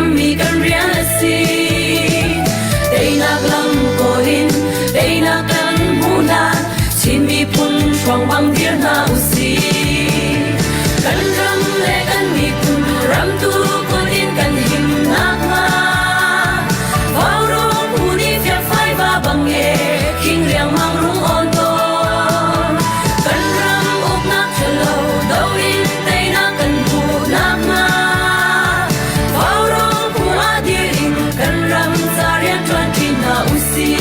rammi kan rian a si. Teinak lam kawl in teinak kan hmuh hlan Chin miphun hruang bang dir hna usih. Kan ram le kan miphun ramtu kut in kan him nakhnga Vaurawng phu nih fiakfai va bang e khing riangmang rung awn tawn. Kan ram uknak ṭhalo do in teinak kan hmuh nakhnga Vaurawng phu ah dir in kan ram ca rian ṭuanṭi hna usih.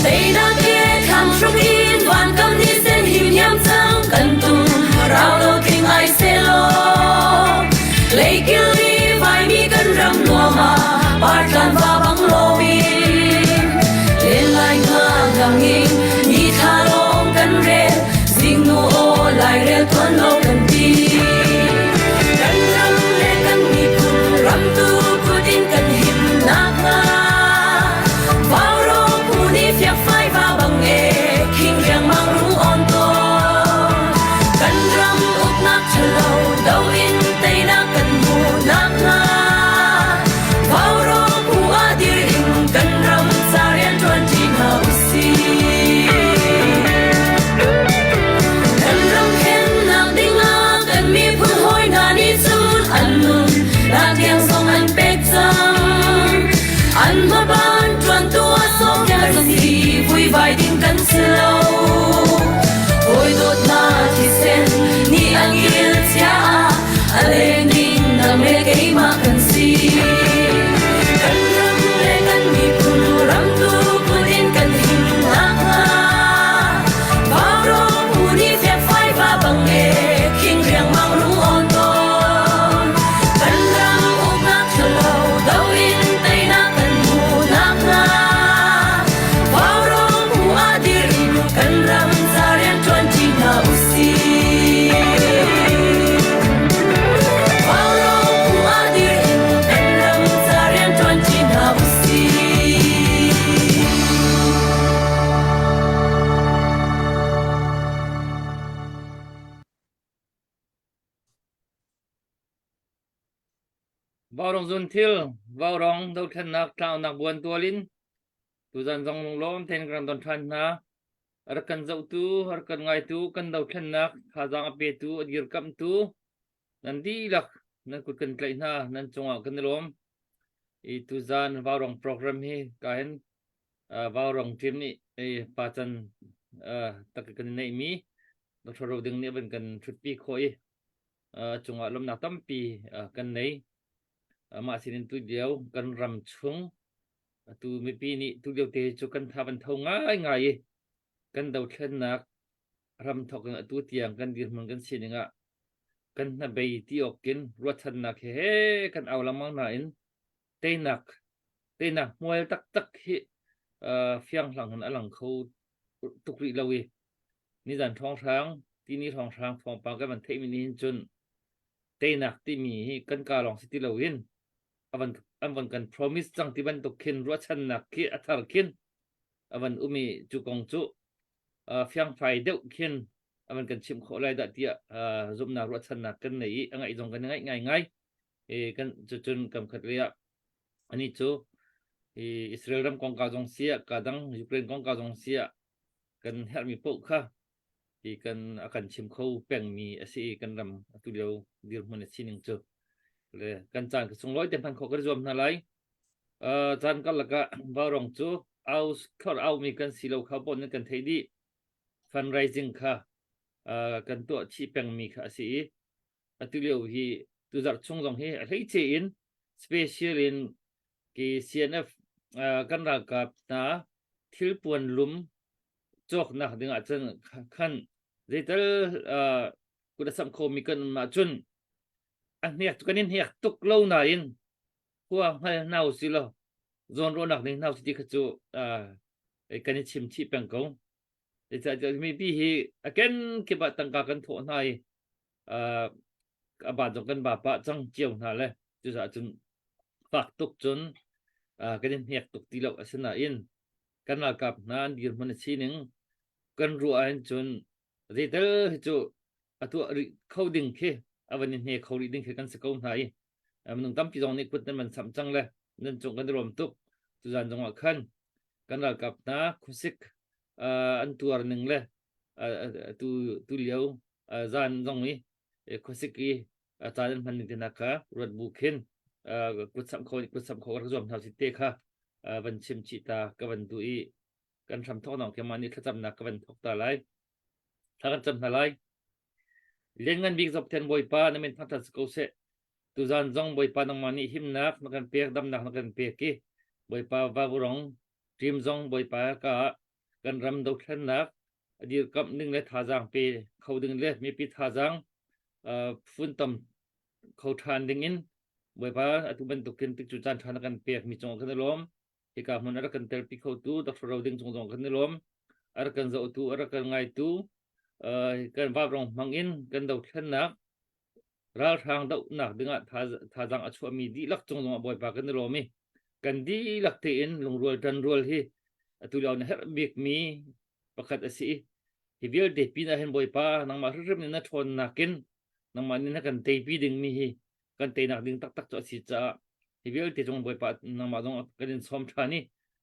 Teinak he thlang hruk in van kam ni sen him hiam cang kan tum rau lo tling ai selaw Leikil i vaimi kan ram nuam ah partlan va bang loin len lai nga ngang in ni thla lawng kan rel zingnu aw lairel tuan lo kan ti kan ram le kan miphun ramtu kut in kan him nakhnga Vaurawng phu nih fiakfai va bang e khing riangmang rung on tawn kan ram uknak ṭhalo do in teinak kan hmuh nakhnga Vaurawng phu ah dir in kan ram ca rian ṭuanṭi hna usih. Kan ram khennak dingah kan miphun hawi hna nih cun an nun nak tiang zong an pek cang. An hmaban ṭuantu ah sawmkel si vuivai ding kan si lo. Hawi dawtnak thisen nih an kil cia ah a leng ding nang le keimah kan si. Kan ram le kan miphun ramtu kut in kan him nakhnga Vaurawng phu nih fiakfai va bang e khing riangmang rung awn tawn. Kan ram uknak ṭhalo do in teinak kan hmuh nakhnga Vaurawng phu ah dir in kan ram ca rian ṭuanṭi hna usih. Vaurawng phu ah dir in kan ram ca rian ṭuanṭi hna usih. Vaurawng zunthil, vaurawng dothlennak tlaunak buan tual in tuzan zong lunglawm tein kan rak don ṭhan hna. A rak kan zohtu, a rak kan ngaitu, kan dothlennak thazaang a petu, a dirkamhtu nan dihlak nan kut kan tlaih hna, nan cungah kan i lawm. I tuzan vaurawng program hi ka hin vaurawng team nih pa can tak kan i neihmi Dr. Ro Ding nih a van kan ṭhutpi khawh i a cungah lawmhnak tampi kan nei. Mah sinin tu lio kan ram chung atu mipi nih tu lio te cu kan tha van tho ngaingai i kan dothlennak ram thawk in atu tiang kan dirhmun kan sining ah kan hnabei ti awk in ruahchannak he he kan au lengmang nain teinak teinak hmual taktak hi fianghlang in a lang kho tuk rih lo i nizan ṭhawnghrang tini ṭhawnghrang thawngpang kan van theihmi nih hin cun teinak timi hi kan ka lawng si ti loin avan an van kan promise cang ti bantuk khin ruahchannak khi a thar khin avan um i cu kong cu fiangfai deuh khin avan kan chimh khawh lai dah tiah zumhnak ruahchannak kan nei i a ngaih zong kan i ngaih ngaingai i kan cucun kam khat lei ah ani cu i Israel ram kongkau zong siah ka dang Ukraine kongkau zong siah kan herhmi paoh kha hi kan a kan chim kho pengmi a si i kan ram atu lio dirhmun a sining cu le kan caan ka sunglawi te hman khawh kan zuam hna lai uh, caan karlak ah vaurawng cu au khor au mi kan si lo kha pon kan thei dih fundraising kha uh, kan tuah chih pengmi kha a si i atu lio hi tuzarh chung zong hi a hleice in special in ki CNF uh, kan ralkap hna thilpuan lum cawknak ding ah cun khan zeital uh, kut a samh khomi kan um ahcun a hnek kan in hnek tuk lo nain khua hngal hna usih law zawnruahnak ding hna usih ti kha cu uh, kan i chim chih peng ko. Zeicahtiah mipi hi a kenkip ah tangka kan thawh hna i a ba zong kan ba pah cang cio hna le cucaah cun fak tuk cun kan i hnek tuk ti lo asinain kan ralkap hna an dirhmun a sining kan ruah ahhin cun zeitel hi cu a tuah rih kho ding khi a van i hne kho rih ding khi kan si ko hna i minung tampi zong nih kut nan van samh cang le nan cung kan i rawm tuk tuzan zong ah khan kan ralkap hna khuasik an tuar ning le tu tu lio zan zong i khuasik i caan an hman ning te hna kha ruat bu khin kut samh kho kut samh kho rak zuam hna si te kha van chim chih ta ka van duh i kan hram thawk nong keimah nih thlacamnak ka van thawk ta lai thla kan cam hna lai Lianngan bik Zopthen Bawipa na min thangṭhat si ko seh. Tuzan zong Bawipa nangmah nih himnak na kan pek, damnak na kan pek i Bawipa vavurong ṭim zong Bawipa ka ah kan ram dothlennak a dirkamh ding le thazaang pe kho ding le mipi thazaang funtom kho ṭhan ding in Bawipa atu bantukin tikcu caan ṭha na kan pek mi cungah kan i lawm. Hika hmun a rak kan telpi khotu Dr. Ro Ding cung zong kan i lawm. A rak kan zohtu, a rak kan ngaitu, kan vavrong hmang in kan dothlennak ralhrang dohnak dingah thazaang a chuahmi dihlak cung zongah Bawipa kan i lawm i kan dihlak tein lungrual ṭanrual hi atu lio na herh bikmi pakhat a si i hi vialte pinah hin Bawipa nangmah hrimhrim nih na ṭhawnnak in nangmah nih na kan teipi dingmi hi kan teinak ding taktak cu a si caah hi vialte cung Bawipa nangmah zong kan in sawm ṭhan i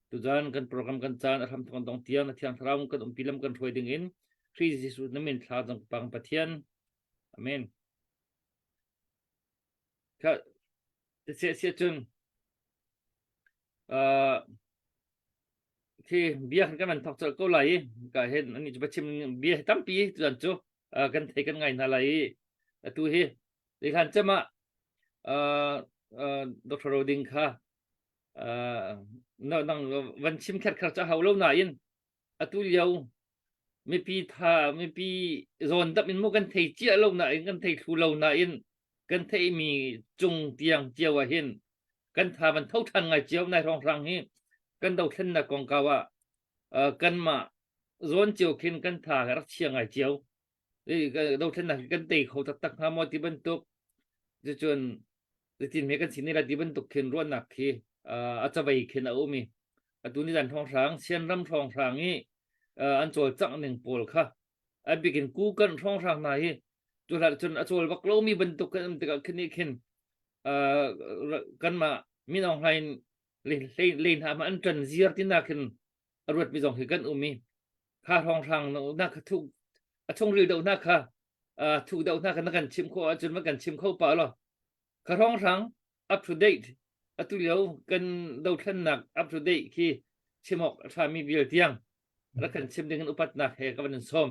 tuzan kan program kan caan a hram thawng dong tiang na thiang thlarau kan umpi lam kan hruai ding in Khrih Jesuh na min thla zong pang Pathian amen kha sia sia cun khi bia kan kan thok colh ko lai i ka hen ani chu chim bia tampi tuzan cu kan thei kan ngai hna lai i atu hi Zeihlan cem ah Dr. Roding kha nang van chim kherkher cu a hau lo nain atu lio mipi tha mipi zawn dap in mu kan thei cia lo nain kan thei thlu lo nain kan theimi cung tiang cio ah hin kan tha van tho than ngai cio nai hrawnghrang hi kan dothlennak kongkau ah kanmah zawn cio khin kan tha rak chia ngai cio dothlennak hi kan tei kho taktak hnga maw ti bantuk cucun zeitin hme kan si ne lai ti bantuk khin ruahnak khi a cavei khin a um i atu ni zan hrawnghrang Sianram hrawnghrang i an cawlcangh ning pawl kha a bikin Kukan hrawnghrang hna hi cu hlan cun a cawl bak lomi bantuk kan um tikah khin nih khin kanmah Min Aung Hlaing le hna ma an ṭan ziar tinak khin a ruatmi zong hi kan um i kha hrawnghrang na kha thuk a chungril deuh hna kha thuk deuh hna kha na kan chim khawh ahcun van kan chim kho pah law kha hrawnghrang up to date atu lio kan dothlennak up to date khi chim awk a ṭhami vial tiang rak kan chim ding in upatnak he ka van in sawm.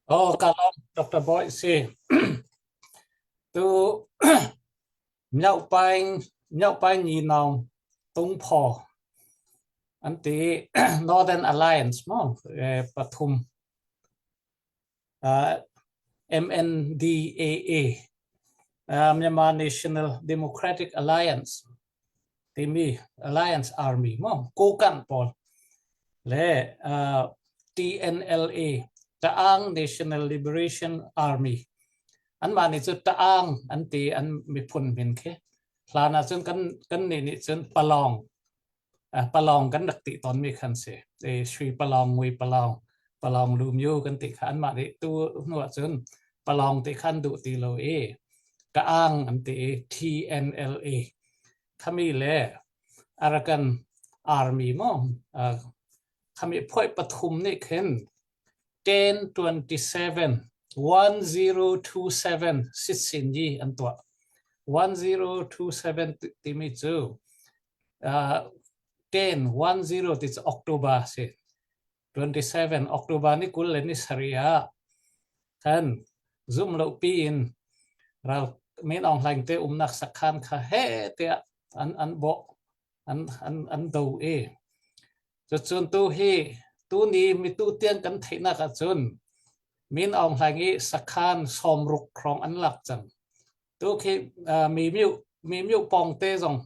Oh, ka lawm Dr. Boy si. Tu Myohpaing Nyinaung Tungphaw an ti Northern Alliance maw pathum MNDAA Myanmar National Democratic Alliance timi Alliance Army maw Kokang pawl le TNLA Ta'ang National Liberation Army Anmah nih cu Ta'ang an ti an miphun min khi. Hlan ahcun kan kannih nih cun Palawng Palawng kan rak ti tawnmi khan si. Sui Palawng, Ngui Palawng, Palawng Lumyu kan ti kha anmah nih tu hnu ahcun Palawng ti khan duh ti lo i Ta'ang an ti i TNLA khami le Arakan Army maw khami phuai pathum nih khin 1027 1027 sitsinyi an tuah. 1027 timi cu 10 10 ti cu October si. 27 October ni 20 le ni sarih ah khan zum lo pi in ral Min Aung Hlaing te umnak sakhan kha he tiah an an bawh an an an do i Cucun tu hi tuni mitu tiang kan theihnak ahcun Min Aung Hlaing i sakhan 60 hrawng an lak cang. Tu khi mi myu pawngte zong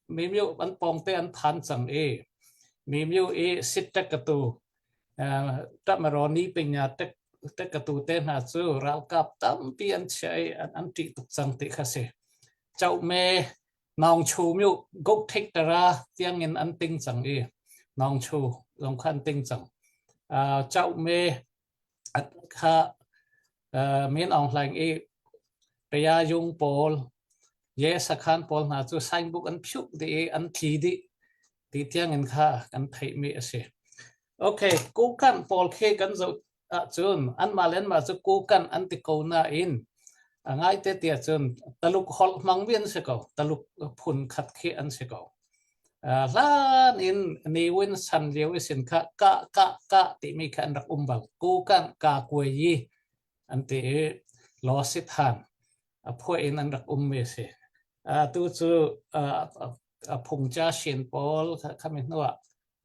mi myu an pawngte an phan cang i mi myu i sittek ka tu Ṭahmaraw ni ping ah ṭekkatu te hna cu ralkap tampi an chiah i an ṭih tuk cang ti kha si. Chohme Naungchu myu Gokthek tara tiangin an ting cang i Naungchu zong kha an ting cang. Chohme kha Min Aung Hlaing i Paya-yung pawl, Ye sakhan pawl hna cu signbook an phiuh dih i an tli dih ti tiangin kha kan theihmi a si. Okay, Kokanh pawl khi kan zoh ahcun anmah le anmah cu Kokanh an ti ko nain a ngaite ti ahcun Taluk holh hmangmi an si ko. Taluk phun khat khi an si ko. Hlan in Ne Win san lio i sin kha ka ka ka timi kha an rak um bal. Kokanh ka kuai yi an ti i law sit han a phuah in an rak ummi a si. Tu cu a phungcha shin pawl khami hnu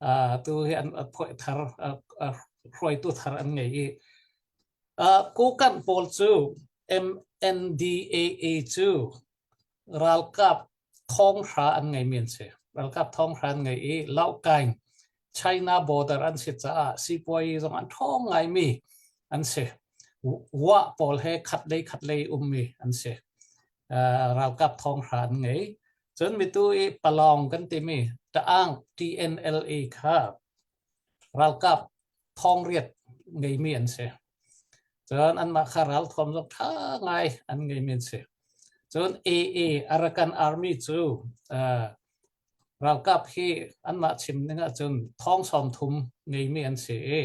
ah tu hi an phuah thar hruaitu thar an ngei i Kokanh pawl cu MNDAA cu ralkap thonghra an ngeimi an si. Ralkap thonghra an ngei i Laokaing China border an si caah sipuayi zong an ṭhawng ngaimi an si. Wah pawl he khat lei khat lei ummi an si. Ralkap thonghra an ngei. Cun mitu i Palong kan timi Ta'ang TNLA kha ralkap thongriat ngeimi an si. Cun anmah kha ralthuam zong ṭha ngai an ngeimi an si. Cun AA Arakan Army cu ralkap hi anmah chim ning ahcun thong 30 ngeimi an si i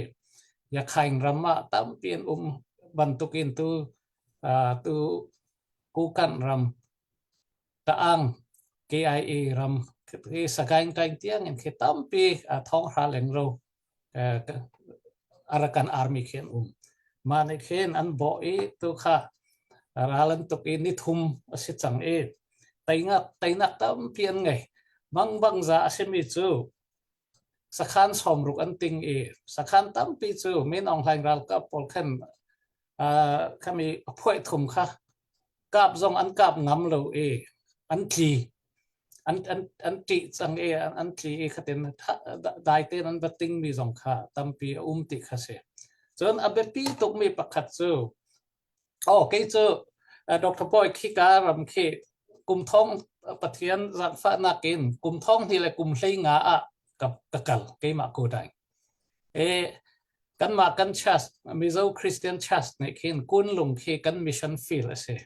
Yakhaing ram ah tampi an um bantukin tu tu Kokanh ram Ta'ang KIA ram hi Sagaing Taing tiang in khi tampi thonghra lenglo Arakan Army khi an um. Mah nih khin an bawh i tu kha ral an tuk i nithum a si cang i teinak teinak tampi an ngei. Mangbang za a simi cu sakhan 60 an ting i sakhan tampi cu Min Aung Hlaing ralkap pawl khan khami a phuai thum kha kap zong an kap ngam lo i an tli an an an ṭih cang i an tli i khatin dai tein an va tingmi zong kha tampi a um ti kha si. Cun a biapi tukmi pakhat cu oh kei cu Dr. Boy khika ram khi kum thong Pathian zaangfahnak in kum thong hnih le kum 15 ah ka ka kal keimah ko dai. E kanmah kan church Mizo Christian Church nih khin Kunlung khi kan mission field a si.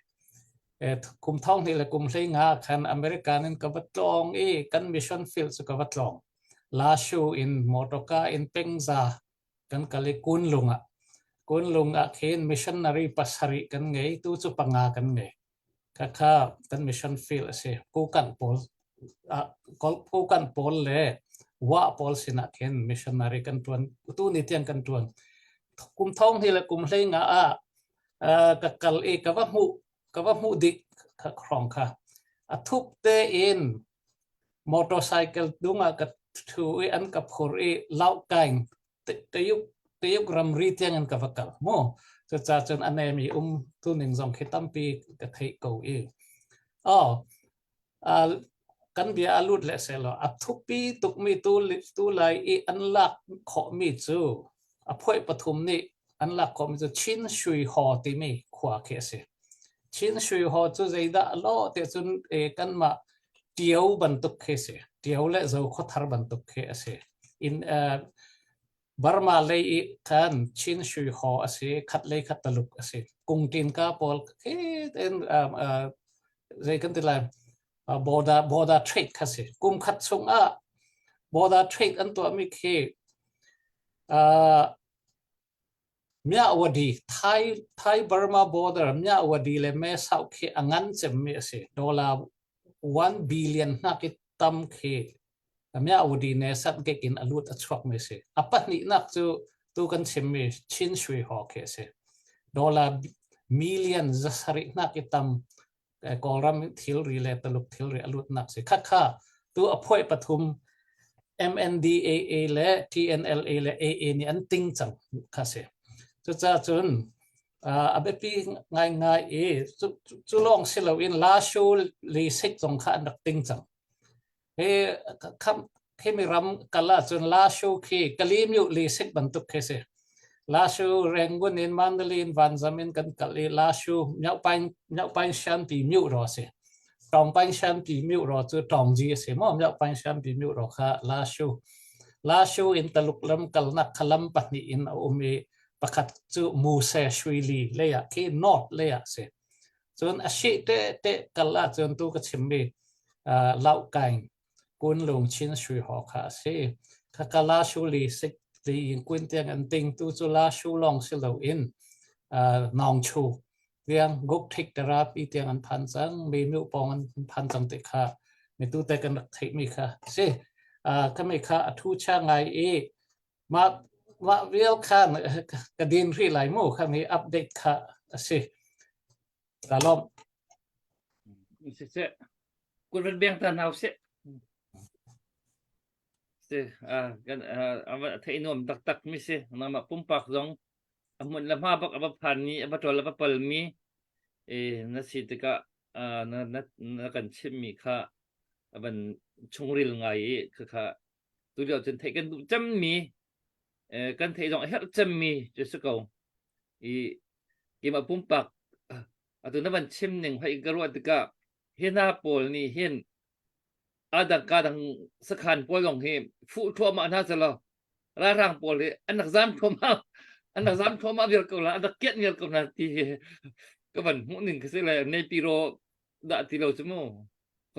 Kum thong hnih le kum 15 khan American in ka va tlawng i kan mission field cu ka va tlawng. Lashu in motorka in pengza kan kal i Kunlung ah. Kunlung ah khin missionary pasarih kan ngei, tu cu panga kan ngei. Khakha kan mission field a si. Kokanh pawl kokanh pawl le Wa pawl sinah khin missionary kan tuan. Tu ni tiang kan tuan. Kum thong hnih le kum 15 ah ka kal i ka va hmuh ka va hmuh dih hrawng kha. A thup tein motorcycle dung ah ka thu i an ka phur i Laokaing Tayuk Tayuk ramri tiang in ka va kal mu. Cucaah cun a nemi um tu ning zong khi tampi ka theih ko i. Oh, kan bia a lut le selaw a thupi tukmi tu tu lai i an lak khawhmi cu a phuai pathum nih an lak khawhmi cu Chin Shui Ho timi khua khi a si. Chin Shui Ho cu zeidah a lawh ti cun kanmah Tio bantuk khi a si. Tio le Zokhawthar bantuk khi a si. In Burma lei i khan Chin Shui Ho a si, khat lei khat Taluk a si. Kungtin ka pawl khi ten zei kan ti lai border border trade kha si. Kum khat chung ah border trade an tuahmi khi Myawaddy, Thai, Thai Burma border Myawaddy le Me Sau khi a ngan cemmi a si. Dollar 1 billion hnak i tam khi Myawaddy ne sat gek in a lut a chuakmi a si. A pahnihnak cu tu kan chimmi Chin Shui Ho khi a si. Dollar million 700 hnak i tam Kawlram thilri le Taluk thilri a lutnak si. Khakha tu a phuai pathum MNDAA le TNLA le AA nih an ting cang kha si. Cucaah cun a biapi ngaingai i cu lawng si loin Lashu le Sek zong kha an rak ting cang. Hi kham Khimi ram kal ahcun Lashu khi Kalimyu lisik bantuk khi si. Lashu Rangoon in Mandalay in Vanzam in kan kal i Lashu Myaopain Shan ti myu ro si. Tawngpain Shan ti myu ro cu Tawngji a si maw? Myaopain Shan ti myu ro kha Lashu. Lashu in Taluk lam kalnak kha lam pahnih in a um i pakhat cu Muse Shuili lei ah khi North lei ah si. Cun a shi te te kal ahcun tu ka chimmi Laukaing Kunlung Chin Shui Ho kha a si. Khaka La Shu li sik li in kun tiang an ting tu cu La Shu lawng si loin Nawngchu tiang Guk Thik Terapi tiang an phan cang mi nu pawng an phan cang ti kha mi tu te kan rak theih mi kha si. Kami kha a thu cha ngai i mah mah vial kha ka din ri lai mu kha mi update kha a si. Ka lawm. Siseh, kut beng ta hna usih. Si, kan a theih nuam taktak mi si. Nangmah pumpak zong a hmun le hma bak a va phan mi, a va ṭol a va pal mi e na si tikah na na na kan chimh mi kha a van chungril ngai i khakha tu lio cun theih kan duh cem mi kan theih zong a herh cem mi cu si ko. I keimah pumpak atu na van chim ning hoi ka ruah tikah hi hna pawl nih hin adang ka dang sakhan pawl zong hi fuh thluahmah hna selaw ralhrang pawl hi an rak zam thluahmah an rak zam thluahmah vial ko la an rak kianh vial ko hna ti hi ka van hmuh ning ka si le Naypyidaw dah ti lo cu mu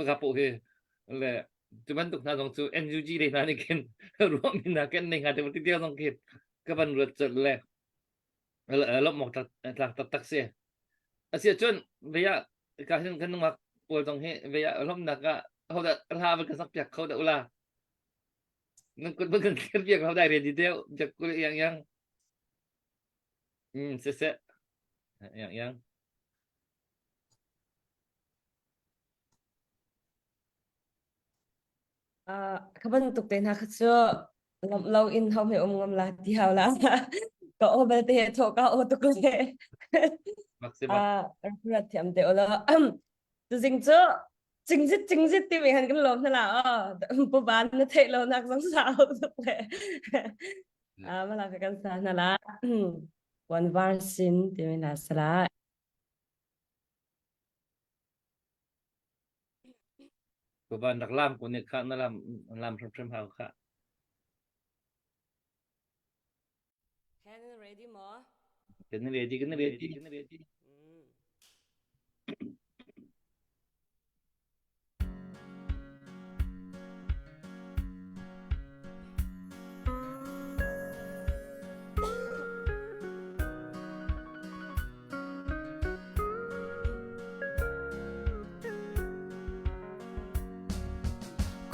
ka po hi le cu bantuk hna zong cu NUG le hna nih khin ruahmi hna kan nei hnga te ti tiang zong khi ka van ruat colh le lawmh awk tlak taktak si. Asiahcun vei ah ka hin kan nungak pawl zong hi vei ah lawmhnak ah hodah hla van kan sak piak kho dah ula. Nan kut van kan thlir piak ho dai ready deuh jak kul yang yang. Se se. Yang yang. Ka bantuk te hna kha cu lawmh lo in ho hme um ngam la ti hau la. Ka aw belte he thawh ka aw tuk le. Bak si bak. Rat thiam te ola. Tuzing cu cingzit cingzit ti mi han kan lawm hna la aw. Pu ban na theih lo nak zong sau tuk le. Mala ka kan sa hna la. One version ti mi hna sala. Kuban rak lam ko ne kha na lam lam hrimhrim hau kha. Can ready mo? Kan ready kan ready kan ready.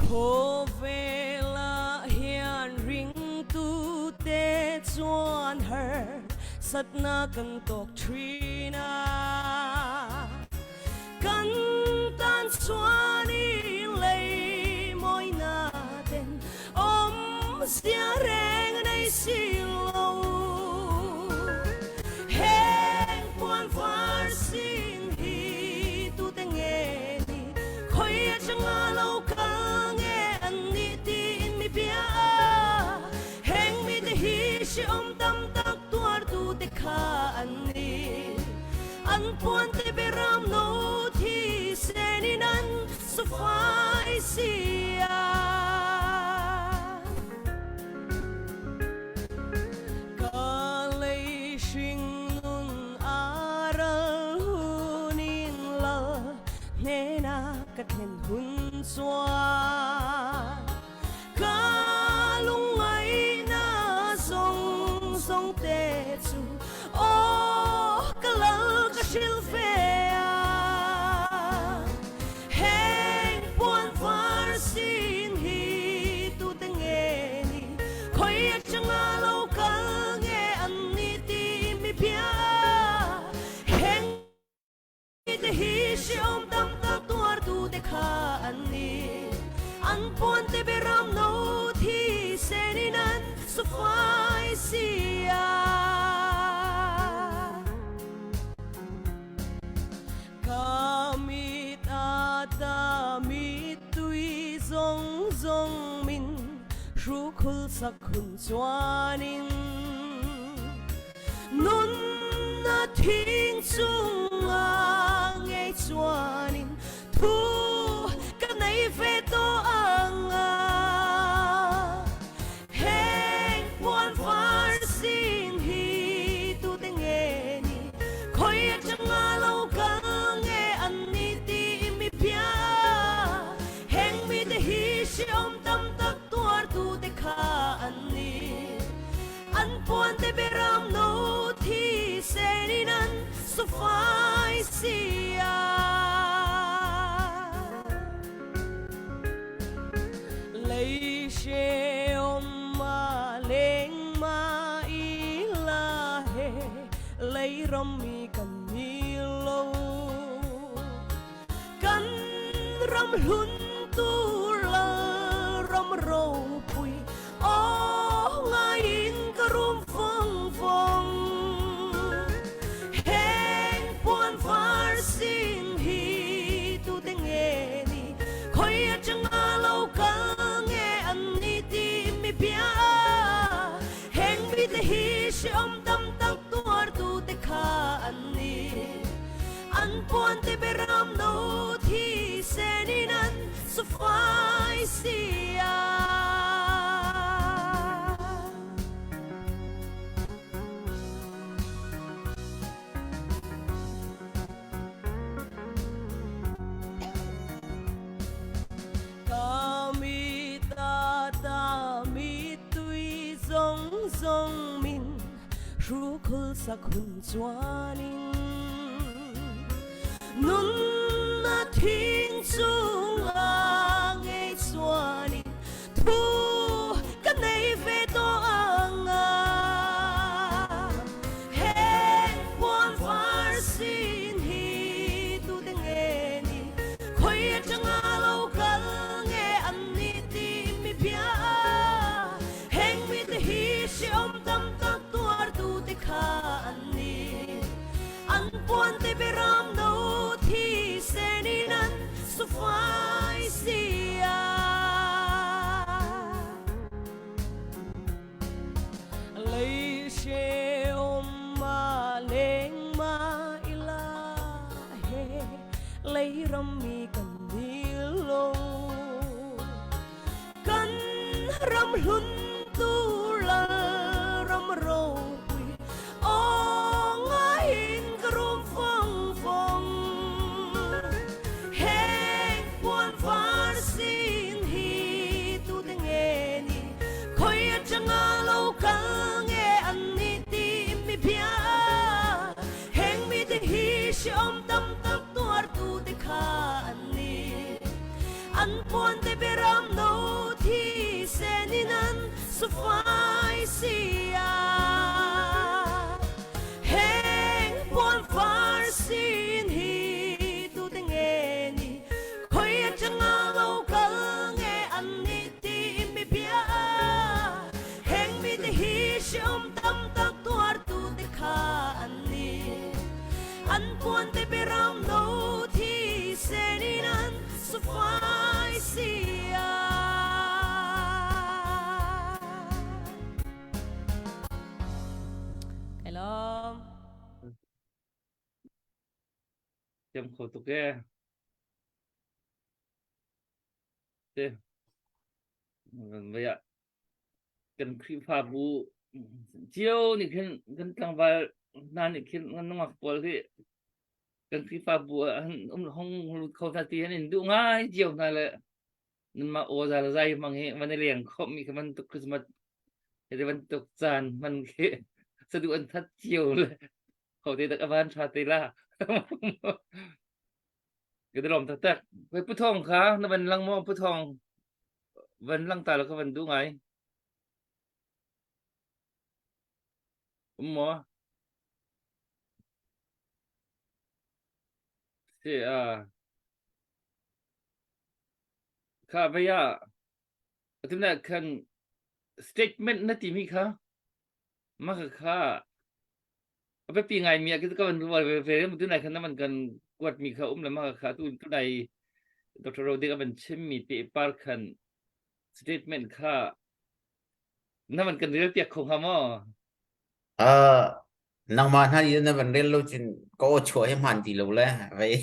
Khawvel ah hian ringtu te chuan harsatnak kan tawk ṭhin a. Kan tan chuan i lei mawinak ten awmzia reng nei si lo. Heng puanvar sin hi tute nge ni khoi atanga lo kal nge an nih tiin mi bia heng mi te hi si om tam tak tuar tu te kha an ni an puan te beram no thi sen in an sufai sia Ka lei hringnun aral hunin lal hnena ka thlen hun chuan Ka lungngai na zong zong te chu aw ka lal ka hril ve a Heng puan var sin hi tu te nge ni khoi atanga lo kal nge an ni ti mi bia heng te hi hriam tam tak tuar tu te kha an ni an puan te beram no thi senin an sufai sia Ka mit ata mi tui zong zong min. Khul sak hun chuanin Nun na thing chunga ngei chuanin Thu ka nei ve to anga Heng puan var sin hi tu te nge ni Khoi atanga lo kal nge an ni ti mi pia Heng mi te hi si om tam tak tuar tu te kha an ni An puan te beram no thi senin an so fai sia Lei she om ma leng ma i la he lei ram mi kan ni lo Kan ram hlun tu lal ram ropui aw ngaiin ka rum fong fong Heng puan var sin hi tu te nge ni khoi atanga lo kal nge an ni ti mi bia Heng mi te hi si om tam tak tuar tu te kha an ni An puan te beram no thi senin an sufai sia. Kami ta ta mi tui zong zong min Hrukhul sakhun chuanin Nun na thing chungah ngei chuanin Thu ka nei ve to anga Heng puan var sin hi tu te nge ni Khoi atanga lo kal nge an ni ti mi bia Heng mi te hi si om tam tak tuar tu te kha an ni An puan te beram no thi senin an su fai sia Lei she om ma leng ma ila he lei ram mi kan ni lo Kan ram hlun tu lal ram ropui aw ngaiin ka rum fong fong Heng puan var sin hi tu te nge ni khoi atanga lo kal nge an ni ti mi bia Heng mi te hi si om tam tak tuar tu te kha an ni An puan te beram no thi senin an sufai sia Heng puan far sin hi tu te nge ni khoi atanga lo kal nge an ni ti mi bia Heng mi te hi si om tam tak tuar tu te kha an ni An puan te beram no thi senin an sufai sia. Hello. Thiam kho tuk e. Te. Vai ah kan Khrihfabu cio nih khin kan tlangval hna nih khin kan nungak pawl hi kan Khrihfabu ah han um hong lut kho hna ti han in duh ngai cio hna le nanmah aw za le zai hmang hi van i leng khawmmi kha bantuk Christmas hi bantuk caan hman khi saduh an that cio le ho te dak avan tha te la ka lom taktak Pu Thong kha na van lang maw Pu Thong Van lang ta la ka van duh ngai. Um maw? Si a. Kha vei ah atum na khan statement na timi kha mah kha a biapi ngaimi ah ka van rual ve ve mu tunai khan na van kan kuatmi kha um le mah kha tu tunai Dr. Rodik a van chimmi te par khan statement kha Na van kan rel piak kho hnga maw? Uh, nangmah hna nih na van rel lo cun ka aw chuah hi hmaan ti lo le vei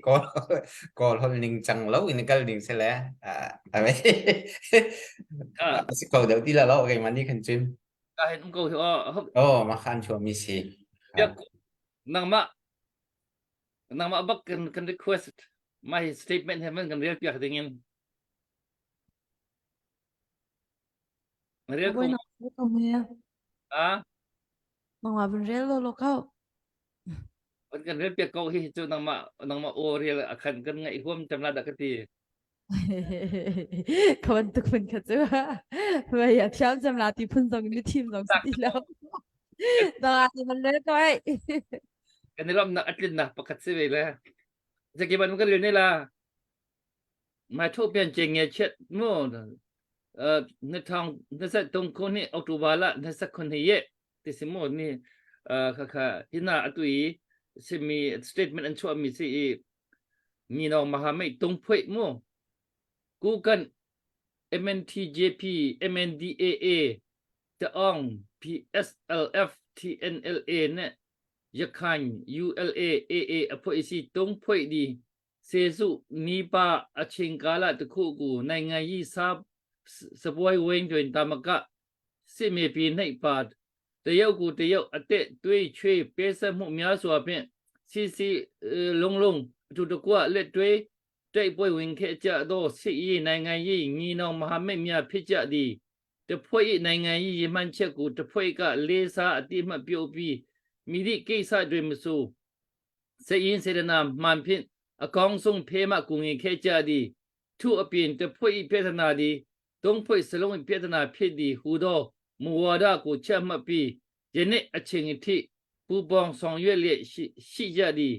kawl kawl holh ning cang lo in kal ding si le vei si ko deuh ti la lo keimah nih khan cun ka hen um ko hi aw oh ma khan chuah mi si nangmah nangmah bak kan kan request my statement he man kan rel piak ding in Rel ko. Ah. Nangmah van rel lo lo ko. Van kan rel piak ko hi cu nangmah nangmah aw rel a khan kan ngaih huam cam la dah ka ti. Ka bantuk phun kha cu vai a thiam cam la ti phun zong ni thim zong si ti lo. Dang ah van rel ko ai. Kan i lawmnak a tlinnak pakhat si ve le. Zaki ban kan rel ne la. 买图片经验切么呃那趟那在东科呢奥杜巴拉那是坤耶这是么呢呃ခခဟိနာအတူစမီ statement အချွတ်မီစီညီနောင်မဟာမိတ်တုံးဖွဲ့မို့ကိုကန် MNTJP MNDAA တအောင် PSLF TNLA နဲ့ရခိုင် ULA AA အဖွဲ့အစည်းတုံးဖွဲ့ဒီ စေစုနီးပါးအချိန်ကာလတစ်ခုကိုနိုင်ငံရေးစားစပွဲဝင်းတွင်တာမကစစ်မြေပြင်၌ပါတရုတ်ကိုတရုတ်အသက်သွေးချွေးပေးဆက်မှုများစွာဖြင့်စီစီလုံးလုံးအတူတကွလက်တွဲတိုက်ပွဲဝင်ခဲ့ကြသောစစ်ရေးနိုင်ငံရေးညီနောင်မဟာမိတ်များဖြစ်ကြသည်တဖွဲ့၏နိုင်ငံရေးရည်မှန်းချက်ကိုတဖွဲ့ကလေးစားအတိအမှတ်ပြုပြီးမိသည့်ကိစ္စတွင်မဆို စိတ်ရင်းစေတနာမှန်ဖြင့်အကောင်းဆုံးဖေးမှကူညီခဲ့ကြသည်ထို့အပြင်တဖွဲ့၏ပြဿနာသည်သုံးဖွဲ့စလုံး၏ပြဿနာဖြစ်သည်ဟူသောမူဝါဒကိုချမှတ်ပြီးယနေ့အချိန်အထိပူးပေါင်းဆောင်ရွက်လျက်ရှိရှိကြသည်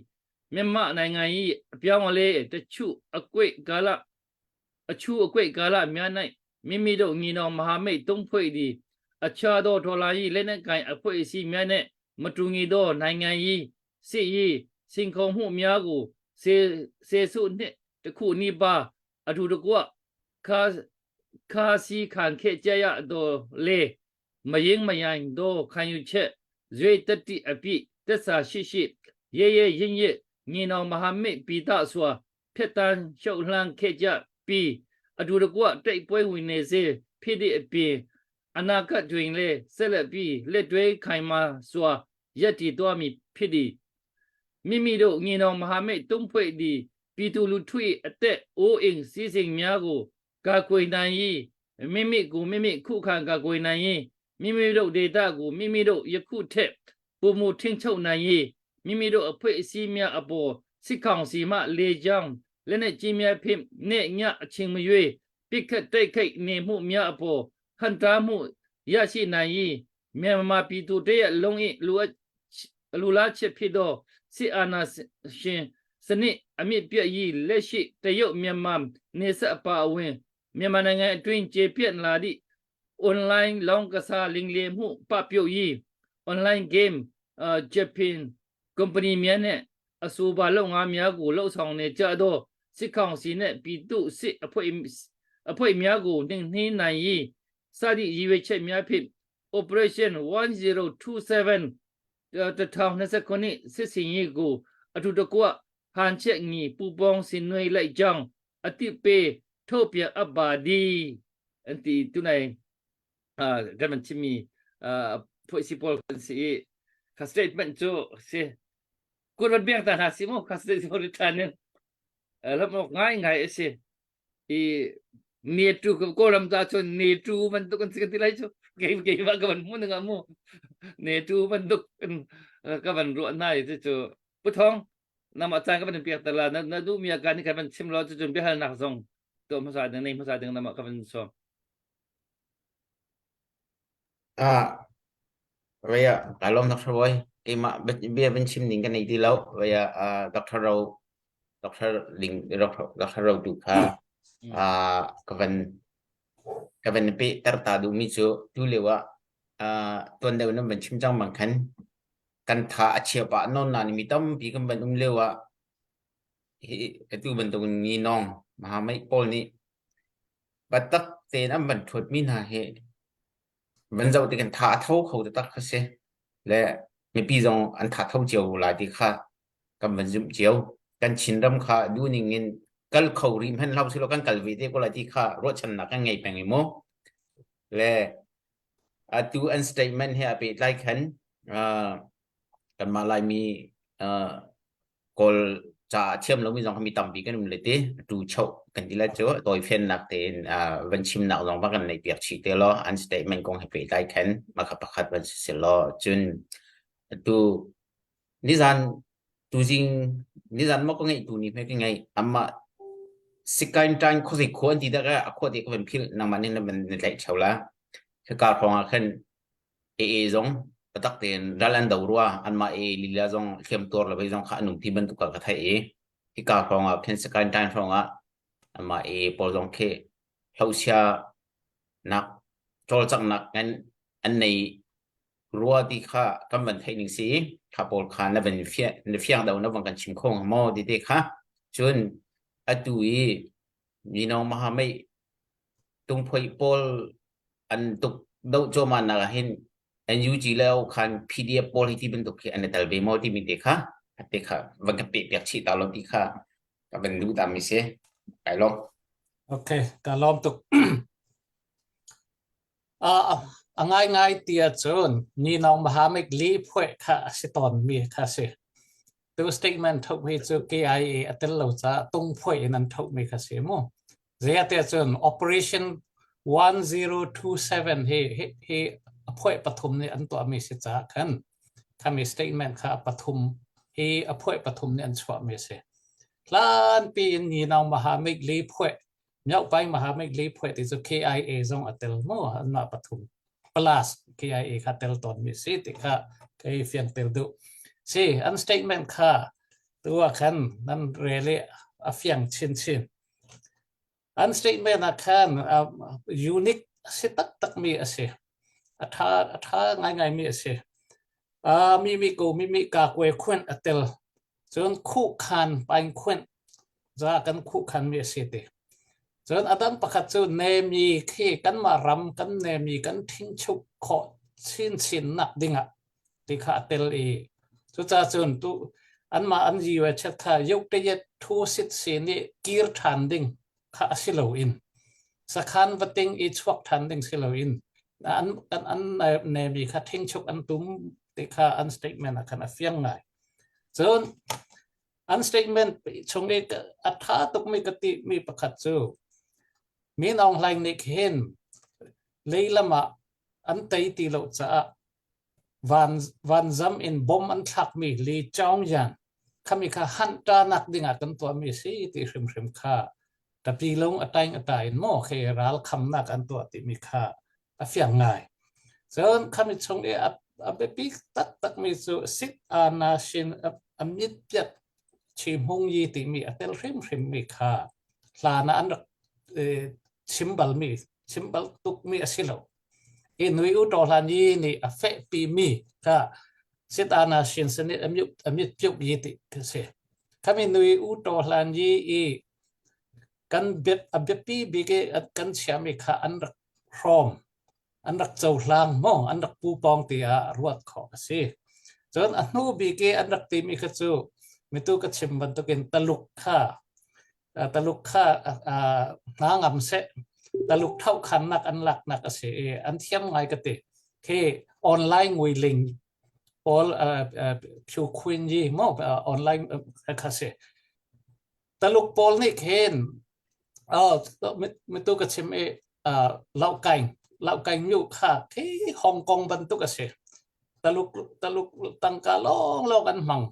မြန်မာနိုင်ငံ၏အပြောင်းအလဲတချို့အကွေ့ကာလ အချူအကွေ့ကာလများ၌မိမိတို့ညီနောင်မဟာမိတ်သုံးဖွဲ့သည်အခြားသောဒေါ်လာ၏လက်နက်ကိုင်အဖွဲ့အစည်းများနှင့်မတူညီသောနိုင်ငံရေးစစ်ရေးစင်ခေါ်မှုများကိုစေစေစုနှင့်တခုနီးပါးအထူတကွခါခါစီခံခဲ့ကြရသောလေမယင်းမယိုင်သောခံယူချက်ဇွေတတိအပြည့်တစ္ဆာရှိရှိရဲရဲရင်ရင်ညီနောင်မဟာမိတ်ပိတစွာ ဖြတ်တန်းရှုပ်လှမ်းခဲ့ကြပြီးအတူတကွတိုက်ပွဲဝင်နေစေဖြစ်သည့်အပြင်အနာဂတ်တွင်လည်းဆက်လက်ပြီးလက်တွဲခိုင်မာစွာရပ်တည်သွားမည်ဖြစ်သည်မိမိတို့ညီနောင်မဟာမိတ်သုံးဖွဲ့သည်ပြည်သူလူထု၏အသက်အိုးအိမ်စည်းစိမ်များကိုကာကွယ်နိုင်၏မိမိကိုမိမိခုခံကာကွယ်နိုင်၏မိမိတို့ဒေသကိုမိမိတို့ယခုထက်ပိုမိုထိန်းချုပ်နိုင်၏မိမိတို့အဖွဲ့အစည်းများအပေါ် စစ်ကောင်စီမှလေကြောင်းလက်နက်ကြီးများဖြင့်နေ့ညအချိန်မရွေးပစ်ခတ်တိုက်ခိုက်နေမှုများအပေါ်ဟန်တားမှုရရှိနိုင်၏မြန်မာပြည်သူတရက်လုံး၏လူလူလားချက်ဖြစ်သောစစ်အာဏာရှင်စနစ်အမြင့်ပြည့်၏လက်ရှိတရုတ်မြန်မာနေဆက်အပါအဝင်မြန်မာနိုင်ငံအတွင်းကျေပြန့်လာသည့် online လောင်းကစားလိမ်လည်မှုပပြုတ်ရေး online game အာ Japan company များနှင့်အဆိုပါလုပ်ငန်းများကိုလှုပ်ဆောင်နေကြသောစစ်ကောင်စီနှင့်ပြည်သူစစ်အဖွဲ့အဖွဲ့များကိုနှိမ်နှင်းနိုင်ရေးစသည့်ရည်ရွယ်ချက်များဖြင့် Operation 1027 1029စစ်စင်ရေးကိုအထူးတကွဟန်ချက်ညီပူပေါင်းဆင်နွှဲလိုက်ကြောင်းအတိပေးထုတ်ပြန်အပ်ပါသည်အန်တီတူနိုင်အာကมันချမီအာဖွဲ့စီပေါ်ကန်စီခ statement ကျစီ kun van biak ta hna si mu kha statement ri in lam ok ngai ngai a si i ne tu ko ram ta chun ne tu bantuk an si kan ti lai chu kei kei ma ka van mu nga mu ne tu bantuk ka van ruah nai chu chu pu thong nama caan ka van piak ta la na na du mi ka ni ka van chim lo chu chun biahal nak zong to hmasa ding nei hmasa ding nama ka van so Ah, Vaya, ka lawm Dr. Boy. Keimah bia van chim ning ka nei ti lo. Vaya, uh, Dr. Ro, Dr. Ling, Dr. Ro tu kha uh, ka van ka van pe tar ta du mi cu tu lio ah uh, tuan deuh nan van chim cang bang khan kan tha a chia pa non na ni mi tampi kan van um lio ah hi atu bantuk ni nong mahamai pawl nih batak tein an van thuat mi hna hi. Van zoh ti kan tha a tho kho taktak kha si. Le mipi zong an tha tho cio lai ti kha kan van zumh cio. Kan Chinram kha duhning in kal kho rih hmanh hlah usih law kan kal ve te ko lai ti kha ruahchannak kan ngei peng i mu. Le atu an statement he a pehtlai khan uh, kanmah Laimi uh, Kawl ca a thiam lomi zong kha mi tampi kan um le ti tu choh kan ti la cu tawifiannak tein uh, van chimnak zong va kan neih piak chih te law an statement kong he pehtlai khan mah kha pakhat van si si law cun atu nizan tuzing nizan maw ka ngeih tu ni hme ka ngeih amah sikain tain khuazei khua an ti dah ka a khua te ka van philh nangmah nih na van na tlaih theo la khika hrawng ah khan AA zong biatak tein ral an do rua anmah AA lila zong hliam tuar le vei zong kha an um ti bantuk ah ka theih i hika hrawng ah khin Sakaing Tain hrawng ah anmah AA pawl zong khi hlosia nak cawlcanghnak ngan an nei rua ti kha kan van theih ning si i kha pawl kha na van fiang na fiang do na van kan chim kho hnga maw ti te kha cun atu i Minong Mahamei tungphoi pawl an tuk doh cuahmah nak ah hin NUG le khan PDF pawl hi ti bantuk khi an i tel ve maw timi te kha te kha van ka peh piak chih ta lo ti kha ka van duh ta mi si kai lawm. Okay, ka lawm tuk. A ngaingai ti ahcun Ninong Mahamik li phueh kha a si tawnmi kha a si. Tu statement thohmi cu KIA a tel lo caah tung phueh in an thohmi kha si mu. Zeiah cun Operation 1027 hi, hi, hi a phueh pathum nih an tuahmi si caah khan khami statement kha a pathum hi a phueh pathum nih an chuahmi a si. Hlanpi in Ninong Mahamik li phueh Myohpai Mahamik li phueh ti cu KIA zong a tel mu anmah pathum plus KIA kha tel tawnmi si ti kha kei fiang tel duh. Si an statement kha tu ah khan nan rel i a fiang chinchin. An statement ah khan uh, unique a si taktakmi a si. A ṭha a ṭha ngaingaimi a si. Uh, mimi ko mimi ka kwe khuen a tel. Cun khuhkhan paing khuanh za kan khuhkhanmi a si ti. Cun a dang pakhat cu nemi khi kanmah ram kan nemi kan ṭhingchuk khawh chinchin nak dingah ti kha a tel i cucaah cun tu anmah an UHF kha yoktayet thu sit si nih kir ṭhan ding kha a si loin sakhan vating i chuak ṭhan ding si loin an kan an nemi kha ṭhingchuk an tum ti kha an statement ah khan a fiang ngai. Cun an statement chung i a ṭha tukmi ka timi pakhat cu Min Aung Hlaing nih khin leilam ah an tei ti lo caah van vanzam in bom an thlakmi Li Chaung-yan khami kha hanhṭanak dingah kan tuahmi si ti hrimhrim kha tapi lung a taing a ta in maw khi ral khamnak an tuah timi kha a fiang ngai. Cun khami chung i a, a biapi taktakmi cu sit ana shin a mit piat chi hmung yi timi a tel hrimhrimmi kha hlan ah an rak chim balmi chim bal tukmi a si lo. I nui u to hlan yi nih a fehpi mi kha sit ana shin sanit a mit piuk yi ti ka si. Khami nui u to hlan yi i kan a biapi bik i kan chiami kha an rak hrawm an rak cohlang maw an rak pupawng tiah ruat khawh a si. Cun a hnu bik i an rak timi kha cu mitu ka chim bantukin Taluk kha Taluk kha hna ngam seh Taluk thohkhannak an laknak a si i an thiam ngai ka ti. Khi online nguiling pawl Phu Queen Yi maw online kha si. Taluk pawl nih khin oh mitu ka chim i uh, Laukaing Laukaing myu kha khi Hong Kong bantuk a si. Taluk Taluk tangka lawng lawng an hmang.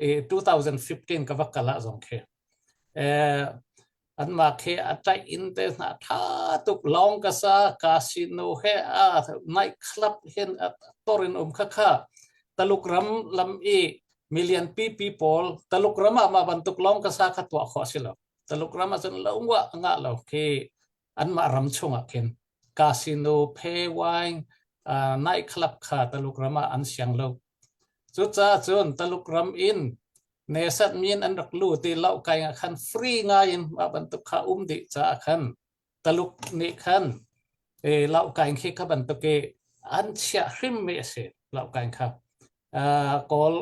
I 2015 ka va kal ah zong khi. Eh anmah khi a tlaih in te hna tha tuk lawng ka sa casino he a night club hin a torin um kha kha Taluk ram lam i million pipi pawl Taluk ram ah mah bantuk lawng ka sa kha tuah khawh a si lo. Taluk ram ah cun lo ngah ngah lo khi anmah ram chungah khin casino phe wine uh, night club kha Taluk ram ah an siang lo. Cucaah cun Taluk ram in nesat min an rak lu ti lo kai ah khan free ngai in mah bantuk kha um dih caah khan Taluk nih khan e lau kai khi kha bantuk i An chiah hrimmi a si Laukkaing kha. Kawl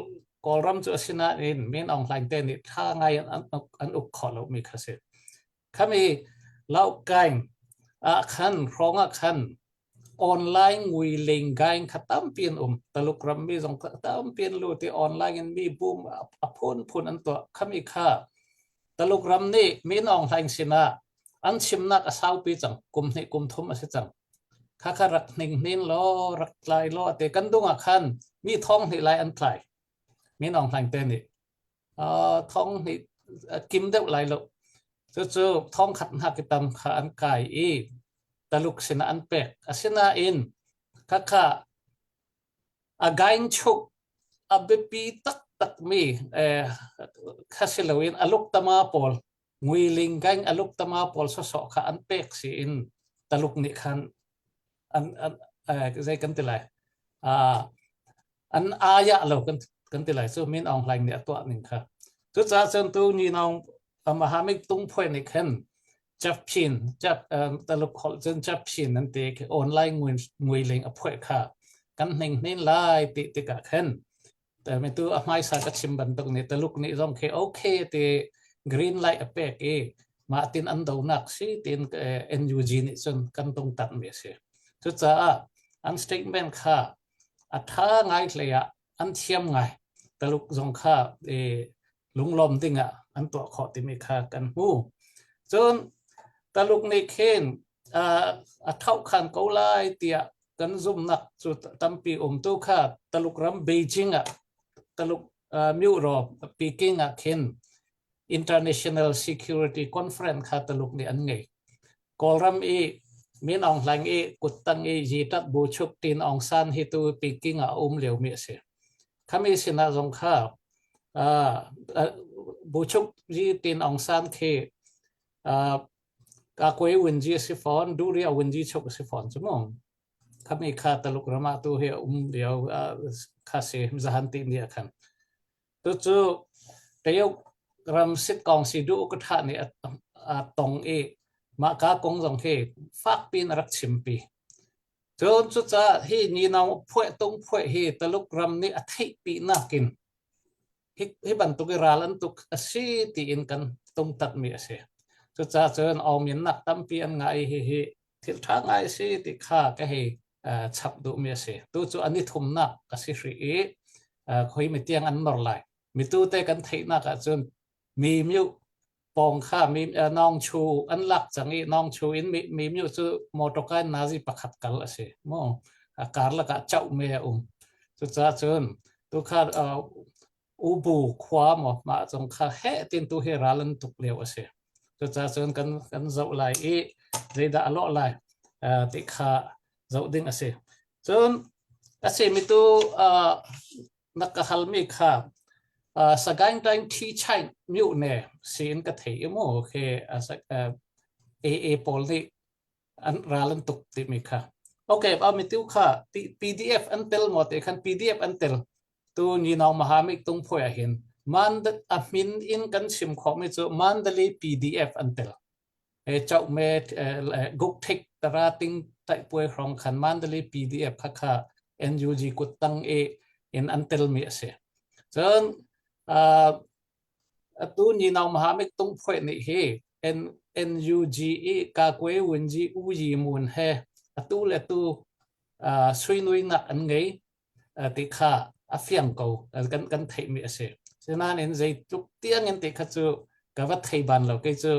Kawlram cu asinain Min Aung Hlaing te nih tha ngai in an uk, an uk khawh lomi kha si. Khami Laukkaing ah khan hrawng ah khan online ngui leng gaing kha tampi an um. Taluk ram mi zong tampi an lut i online in mi boom a phunphun an tuah. Khami kha Taluk ram nih Min Aung Hlaing sinah an chimnak a saupi cang. Kum hnih kum thum a si cang. Khakha rak hning hnin law rak tlai law te kan dung ah khan mi thong hnih lai an tlai. Min Aung Hlaing te nih thong hnih kim deuh lai lo. Cucu thong khat hna ki tam kha an kai i Taluk sinah an pek. Asinain khakha a gaing chuk a biapi taktakmi kha si loin a luktama pawl nguiling gang a luktama pawl sawsawh kha an pek si in Taluk nih khan an, an zei kan ti lai an ayah lo kan kan ti lai cu Min Aung Hlaing nih a tuah ning kha cucaah cun tu ni naung Mahamik tung phuai nih khan Chapchin chap Taluk holh cun chapchin an ti online nguiling a phuai kha kan hning hnin lai ti tikah khan mi tu a hmaisa ka chim bantuk nih Taluk nih zong khi okay ti green light a pek i mah tin an donak si tin NUG nih cun kan tung tak mi a si. Cucaah an statement kha a tha ngai hlei ah an thiam ngai. Taluk zong kha lunglawm ding ah an tuah khawh timi kha kan hmu. Cun Taluk nih khin a thohkhan ko lai tiah kan zumnak cu tampi um tu kha Taluk ram Beijing ah Taluk Myuraw Peking ah khin International Security Conference kha Taluk nih an ngei. Kawlram i Min Aung Hlaing i kuttang i Yitat Bu Chuk Tin Aung San hi tu Peking ah a um liomi a si. Khami sinah zong kha Bu Chuk Yi Tin Aung San khi Kakwe Winji a si fawn, Duria Winji chuk a si fawn cu mu. Khami kha Taluk ram ah tu hi a um lio kha si zahan ti ni ah khan. Tucu Tayuk ram sitkawng si duh ka tha nih a tong i mah ka kong zong hi fak piin a rak chimpi. Cun cucaah hi ni-nau phuah tung phuah hi Taluk ram nih a theihpi nakin hi, hi bantuk i ral an tuk a si tiin kan tungtatmi a si. Cucaah cun awminnak tampi an ngah i hihi thil ṭha ngai a si ti kha ka hei chap duhmi a si. Tu cu an i thumnak a si hrih i khoi mi tiang an nor lai. Mitu te kan theihnak ahcun mi myu pawng kha mi nawng chu an lak cang i nawng chu in mi mi myu cu motorka in nazi pakhat kal a si mu a karlak ah chauh me a um cucaah cun tu kha ubu khua maw mah zong kha he tin tu hi ral an tuk lio a si cucaah cun kan kan zoh lai i zeidah a lawh lai ti kha zoh ding a si cun a si mi tu na ka halmi kha Sagaing Taing Thi Chain myu ne siin ka thei i mu khi AA pawl nih an ral an tuk timi kha okay a mi tu kha PDF an tel mo te khan PDF an tel tu ni naw mahamik tung phoi ah hin man a min in kan chim khawh mi cu Mandalay PDF an tel he chau me guk thik tara ting tai puai hrong khan Mandalay PDF kha kha NUG kut tang e in an tel mi a si cun atu ni naw mahamik tung phoi ni hi NUG i ka kwe wun ji u yi mun he atu le tu sui nui nak an ngei ti kha a fiang ko kan kan theihmi a si. Sinain zeitluk tiang in ti kha cu ka va thei ban lo kei cu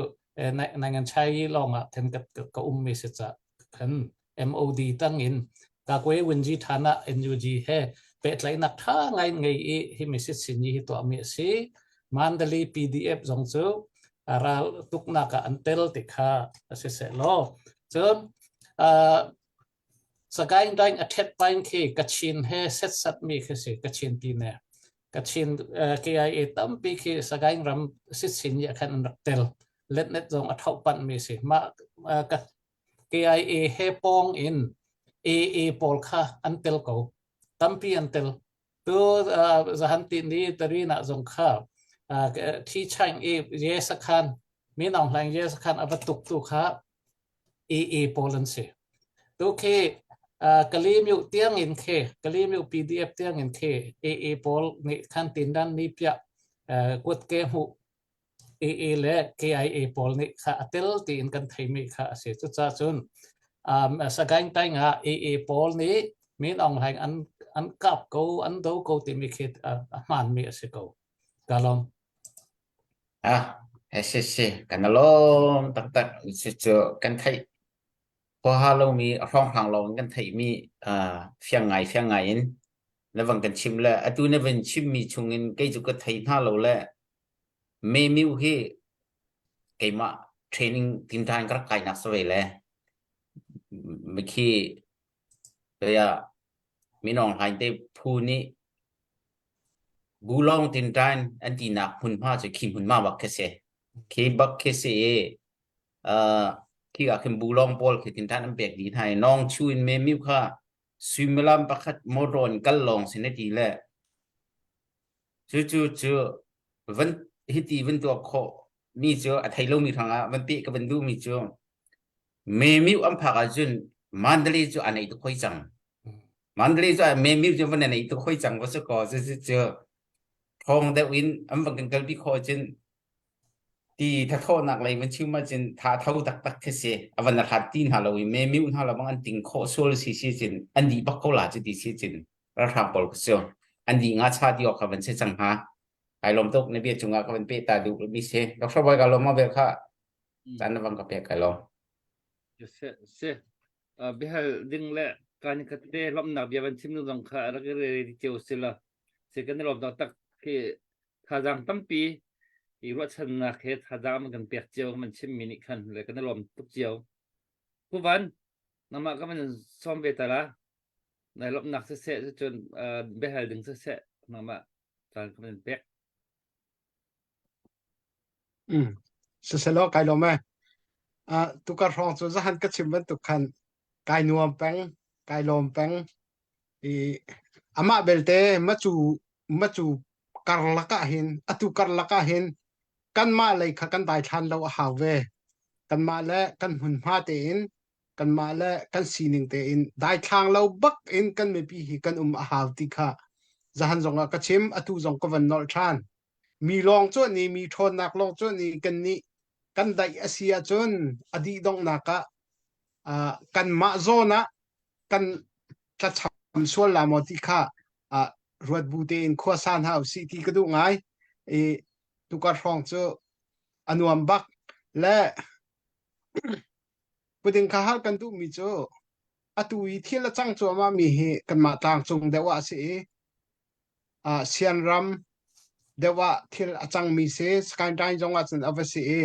nangan chai lawng ah then ka ka ummi si ca khan MOD tang in ka kwe winji thana NUG he pehtlaihnak tha ngai ngei i hi mi sit sin hi tuahmi a si. Mandalay PDF zong cu ral tuknak ah an tel ti kha a si seh law. Cun Sagaing daing a ṭhet paing khi Kachin he setsatmi khi si Kachin pine. Kachin KIA tampi khi Sagaing ram sitsin ah khan an rak tel. Letnet zong a thoh panhmi si. Mah KIA he pawng in AA pawl kha an tel ko. Tampi an tel. Tu zahan ti ni tarina zong kha thi chaing i ye sakhan Min Aung Hlaing ye sakhan a va tuk tu kha AA pawl an si. Tu khi Kalemyo tiang in khe Kalemyo PDF tiang in khe AA pawl nih khan tindan ni piah kut ke hmuh AA le KIA pawl nih kha a tel tiin kan theimi kha a si. Cucaah cun um, Sagaing Taing ah AA pawl nih Min Aung Hlaing an an kap ko, an do ko timi khi a, a hmaanmi a si ko. Ka lawm. Ah, si si, kan lawm taktak. Cu cu kan theih huaha lomi a hrawnghrang lawng in kan theihmi uh, fiang ngai fiang ngai in na van kan chim le atu na van chimmi chungin kei cu ka thei hna lo le Memiu hi keimah training tinṭan ka rak kainak si ve le mikhi ah Minawng Hlaing te phu nih Gulong tinṭan an tinak hmunhma cu khi hmunhma bak khi si. Khi bak khi si i uh, khi ah khin bulong pawl khi tinṭan an pek dih hna i nawng chu in Memiu kha suimilam pakhat motor in kal lawng si na ti le Cucu cu van hiti van tuah khawh mi cu a thei lomi hrangah van peh ka van duh mi cu Memiu an phak ahcun Mandalay cu a nei tuk hoi cang. Mandalay cu Memiu cu van nei tuk hoi cang va si kaw cucu cu ṭhawng deuh in an van kan kalpi khawh ahcun ti thathawhnak lei van chim ahcun tha tho taktak khi si. A van hlat ti hna lo i Memiu hna lo bang an ting khawh sual si si cun an dih bak ko la cu ti si cun ralhrang pawl ka si an dih nga cha ti awk kha van si cang hnga kai lawm tuk na bia cungah ka van pe ta duh mi si Dr. Boy ka lawm ma vel kha caan na van ka pek kai lawm se se bihal ding le kan ka te lomnak bia van chim nu zong kha rak i re cio si la se kan lawm tak tak khi thazang tampi i ruahchannak he thazang man kan pek cio man chim mi nih khan le kan lawm tuk cio kuvan nama ka van som ve ta la Nai lawmhnak siseh cucun uh, biahal ding siseh nangmah caan ka in pek. Mm. Siselaw kai lawm e. Uh, tukar hrawng cu zahan ka chim bantuk khan kai nuam peng, kai lawm peng. I amah belte macu macu karlak ah hin atu karlak ah hin kanmah lei kha kan daithlan lo a hau ve. Kanmah le kan hmunhma tein kanmah le kan sining tein daithlang lo bak in kan mipi hi kan um a hau ti kha zahan zong ah ka chim atu zong ka van nolh ṭhan mi lawng cu ni mi ṭhawnnak lawng cu ni kan nih kan daih a si ahcun a dih donghnak ah uh, kanmah zawn ah kan tlacham sual la maw ti kha uh, ruat bu tein khua sa hna usih ti ka duh ngai i tukar hrawng cu a nuam bak le Puding kha hal kan duhmi cu atu i thil a cang cuahmahmi hi kanmah tlangcung deuh ah a si i uh, Sianram deuh ah thil a cangmi si Skyline zong ah cun a va si i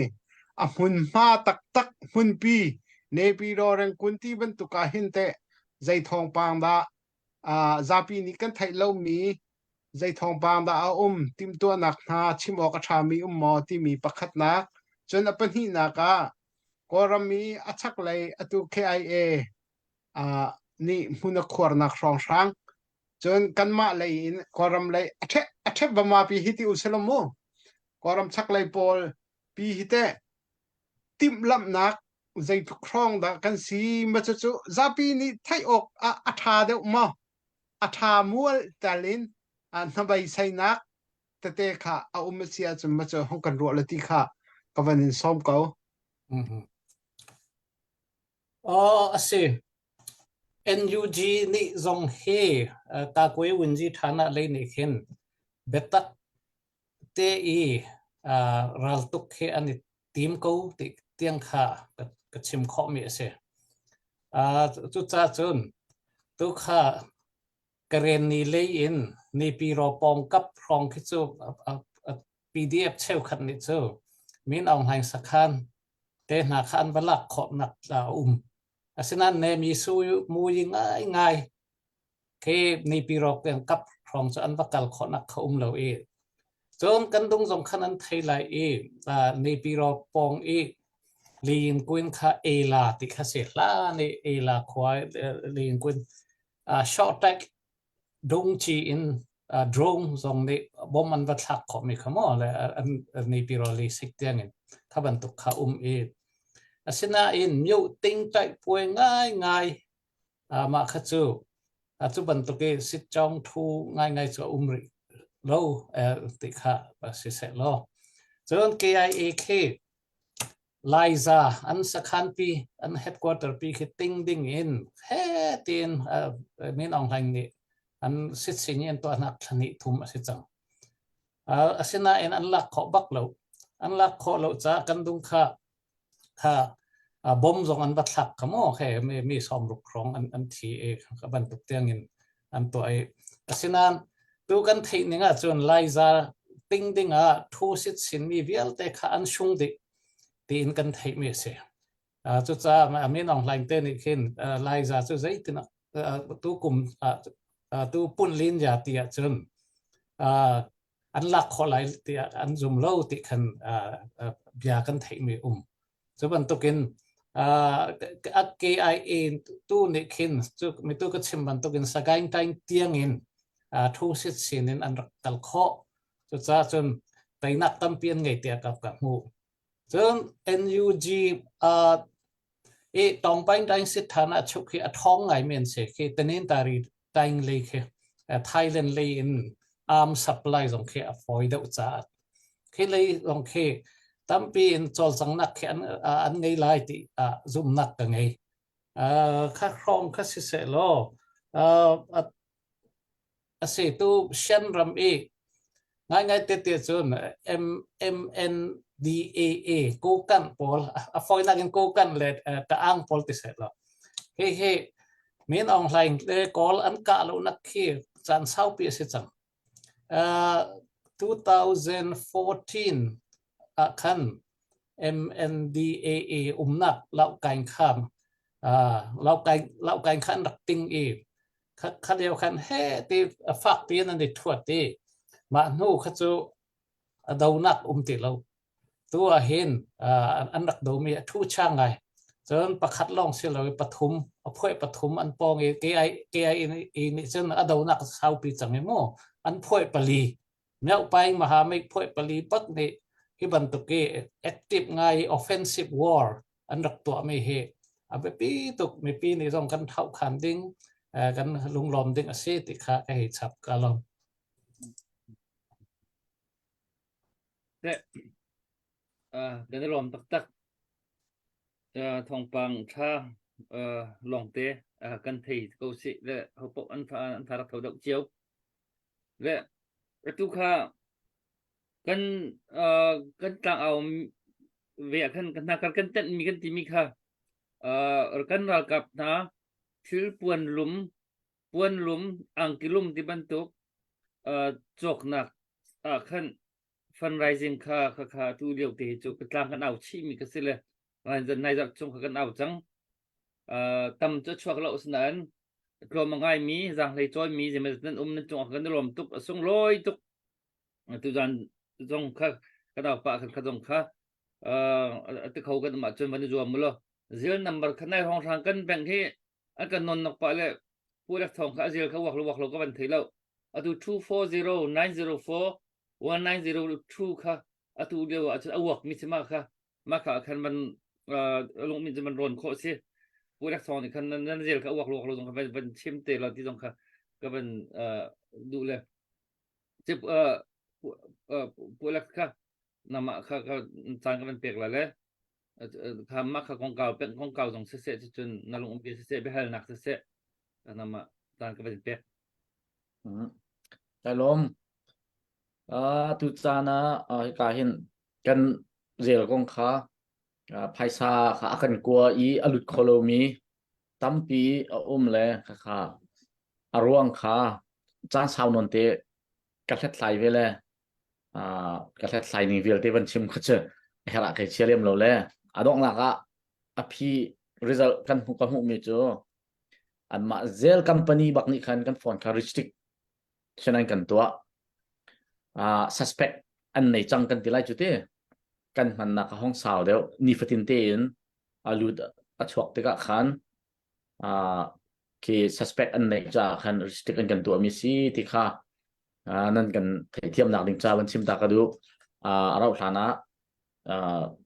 a hmunhma taktak hmunpi Naypyidaw Rangoon ti bantuk ah hin teh zei thawngpang dah uh, zapi nih kan theih lomi zei thawngpang dah a um timhtuahnak hna chim awk a ṭhami um maw timi pakhatnak cun a pahnihnak ah Kawlram i a chaklei atu KIA uh, nih hmun a khuarnak hrawnghrang cun kanmah lei in Kawlram lei a ṭhep a ṭhep vama pi hi ti usilo mu Kawlram chaklei pawl pi hi teh timhlamhnak zeitluk hrawng dah kan si ma cucu zapi nih theih awk ah a ṭha deuh maw a ṭha mual tal in hnabeiseinak tete kha a um a si ahcun ma cu hong kan ruah le ti kha ka van in sawm ko. Mm-hmm. Oh, a si. NUG nih zong hi Takwe Wunji Thana lei nih khin biatak te i raltuk hi an i tim ko ti tiang kha ka chim khawhmi a si. Cucaah cun tu kha Karenni lei in Naypyidaw pawngkap hrawng khi cu PDF cheukhat nih cu Min Aung Hlaing sakhan te hna kha an va lak khawhnak a um. Asinain ne mi su mui ngaingai khi Naypyidaw kap hrawng cu an va kal khawhnak kha um lo i cun kan dung zong khan an thei lai i Naypyidaw pawng i Liin Kuin kha Ela ti kha si hlan i Ela khua Liin Kuin short tag dungci in drone zong nih bom an va thlak khawhmi kha maw le an Naypyidaw li sik tiang in kha bantuk kha um i asinain myo ting taih puai ngaingai. Mah kha cu cu bantuk i sitcawng thu ngaingai cu a um rih lo ti kha si seh law. Cun KIA khi Laiza an sakhan pi an headquarter pi khi ting ding in he tiin Min Aung Hlaing nih an sitsin in tuahnak thlahnih thum a si cang. Asinain an lak khawh bak lo. An lak khawh lo caah kan dung kha kha bom zong an va thlak kha maw khe mi mi sawmruk hrawng an an thi i kha bantuk tiang in an tuah i asinain tu kan theih ning ahcun Laiza ting ding ah thu sit sin mi vialte kha an sung dih tiin kan theih mi a si. Cucaah Min Aung Hlaing te nih khin Laiza cu zeitin tu kum tu pun lin ya ti ahcun an lak khawh lai tiah an zum lo ti khan bia kan theihmi um. Cu bantukin KIA tu nih khin cu mitu ka chim bantukin Sagaing Taing tiangin thu sit sin in an rak kal khawh. Cucaah cun teinak tampi an ngei tiah ka ka hmuh. Cun NUG i Tawngpaing Taing sit than ah chuk hi a ṭhawng ngaimi an si khi Tanintari Taing lei khi Thailand lei in arm supply zong khi a fawi deuh caah khi lei zong khi tampi in cawlcanghnak khi an an ngei lai ti zumhnak ka ngei. Kha hrawng kha siseh law A si tu Shan ram i ngaingai tete cun MNDAA Kokang pawl a fawinak in Kokang le Ta'ang pawl ti seh law hihi Min Aung Hlaing le Kawl an kah lonak khi caan saupi a si cang. Uh, 2014 ah khan MNDAA umnak Laukaing kham uh, Laukaing Laukaing khan rak ting i kha lio khan he ti fak piin an i thuat i mah hnu kha cu a donak um ti lo tu ah hin an rak domi a thu cha ngai cun pakhat lawng si lo i pathum a phuai pathum an pong i KI KI nih cun a donak saupi cang i mu an phuai pali Myohpaing Mahamik phuai pali bak nih hi bantuk i active ngai offensive war an rak tuahmi hi a biapi tuk mipi nih zong kan thaukhan ding kan lunglawm ding a si ti kha ka hei chap ka lawm. Kan i lawm taktak. Thawngpang tha lawngte kan thei ko si le hopoh an an tha rak tho deuh cio. Le atu kha kan kan tlangau ve ah khan hna kar kan tenhmi kan timi kha kan ralkap hna thil puan lum puan lum angki lum ti bantuk cawknak ah khan fundraising kha kha kha tu lio te hi cu ka tlang kan au chihmi ka si le nai zarh chung kha kan au cang tam cu chuak lo asinain tlawm a ngaimi zaanghlei cawimi zeimawzat nan um nan cungah kan i lawm tuk a sunglawi tuk tuzan zong kha ka dau pah khan kha zong kha a ti kho kan um ahcun van i zuam mu law zil number kha nai hrawng hrang kan bank hi an kan non nok pah le pu lek thawng kha a zil kha wak lo wak lo ka van thei lo atu 240 904 1902 kha atu lio ah cun a uak mi si ma kha mah kha khan van lungmin cu van rawn khawh si pu lek thawng nih khan nan zel kha uak lo uak lo zong kha van chim te lo ti zong kha ka van duh le Cip pu lek kha nama kha ka caan ka van pek la le kha mah kha kongkau pek kongkau zong siseh cun na lung um bia siseh biahalnak siseh nama caan ka van pek Kai lawm. Tu caan ah hika hin kan rel kong kha phaisa kha a kan kua i a lut kho lomi tampi a um le khakha a ruang kha caan sau nawn te ka hlathlai ve le ka hlathlai ning vialte van chim kha cu a herh ah kai chia lem lo le a donghnak ah a phi result kan hmuh ka hmuhmi cu anmah zel company bak nih khan kan phone kha restrict an kan tuah suspect an nei cang kan ti lai cu ti kan hmannak a hong sau deuh nifatin tein a lut a chuak tikah khan khi suspect an neih caah khan restrict an kan tuahmi si ti kha nan kan theihthiamnak ding ca van chim ta ka duh a rauh hlan ah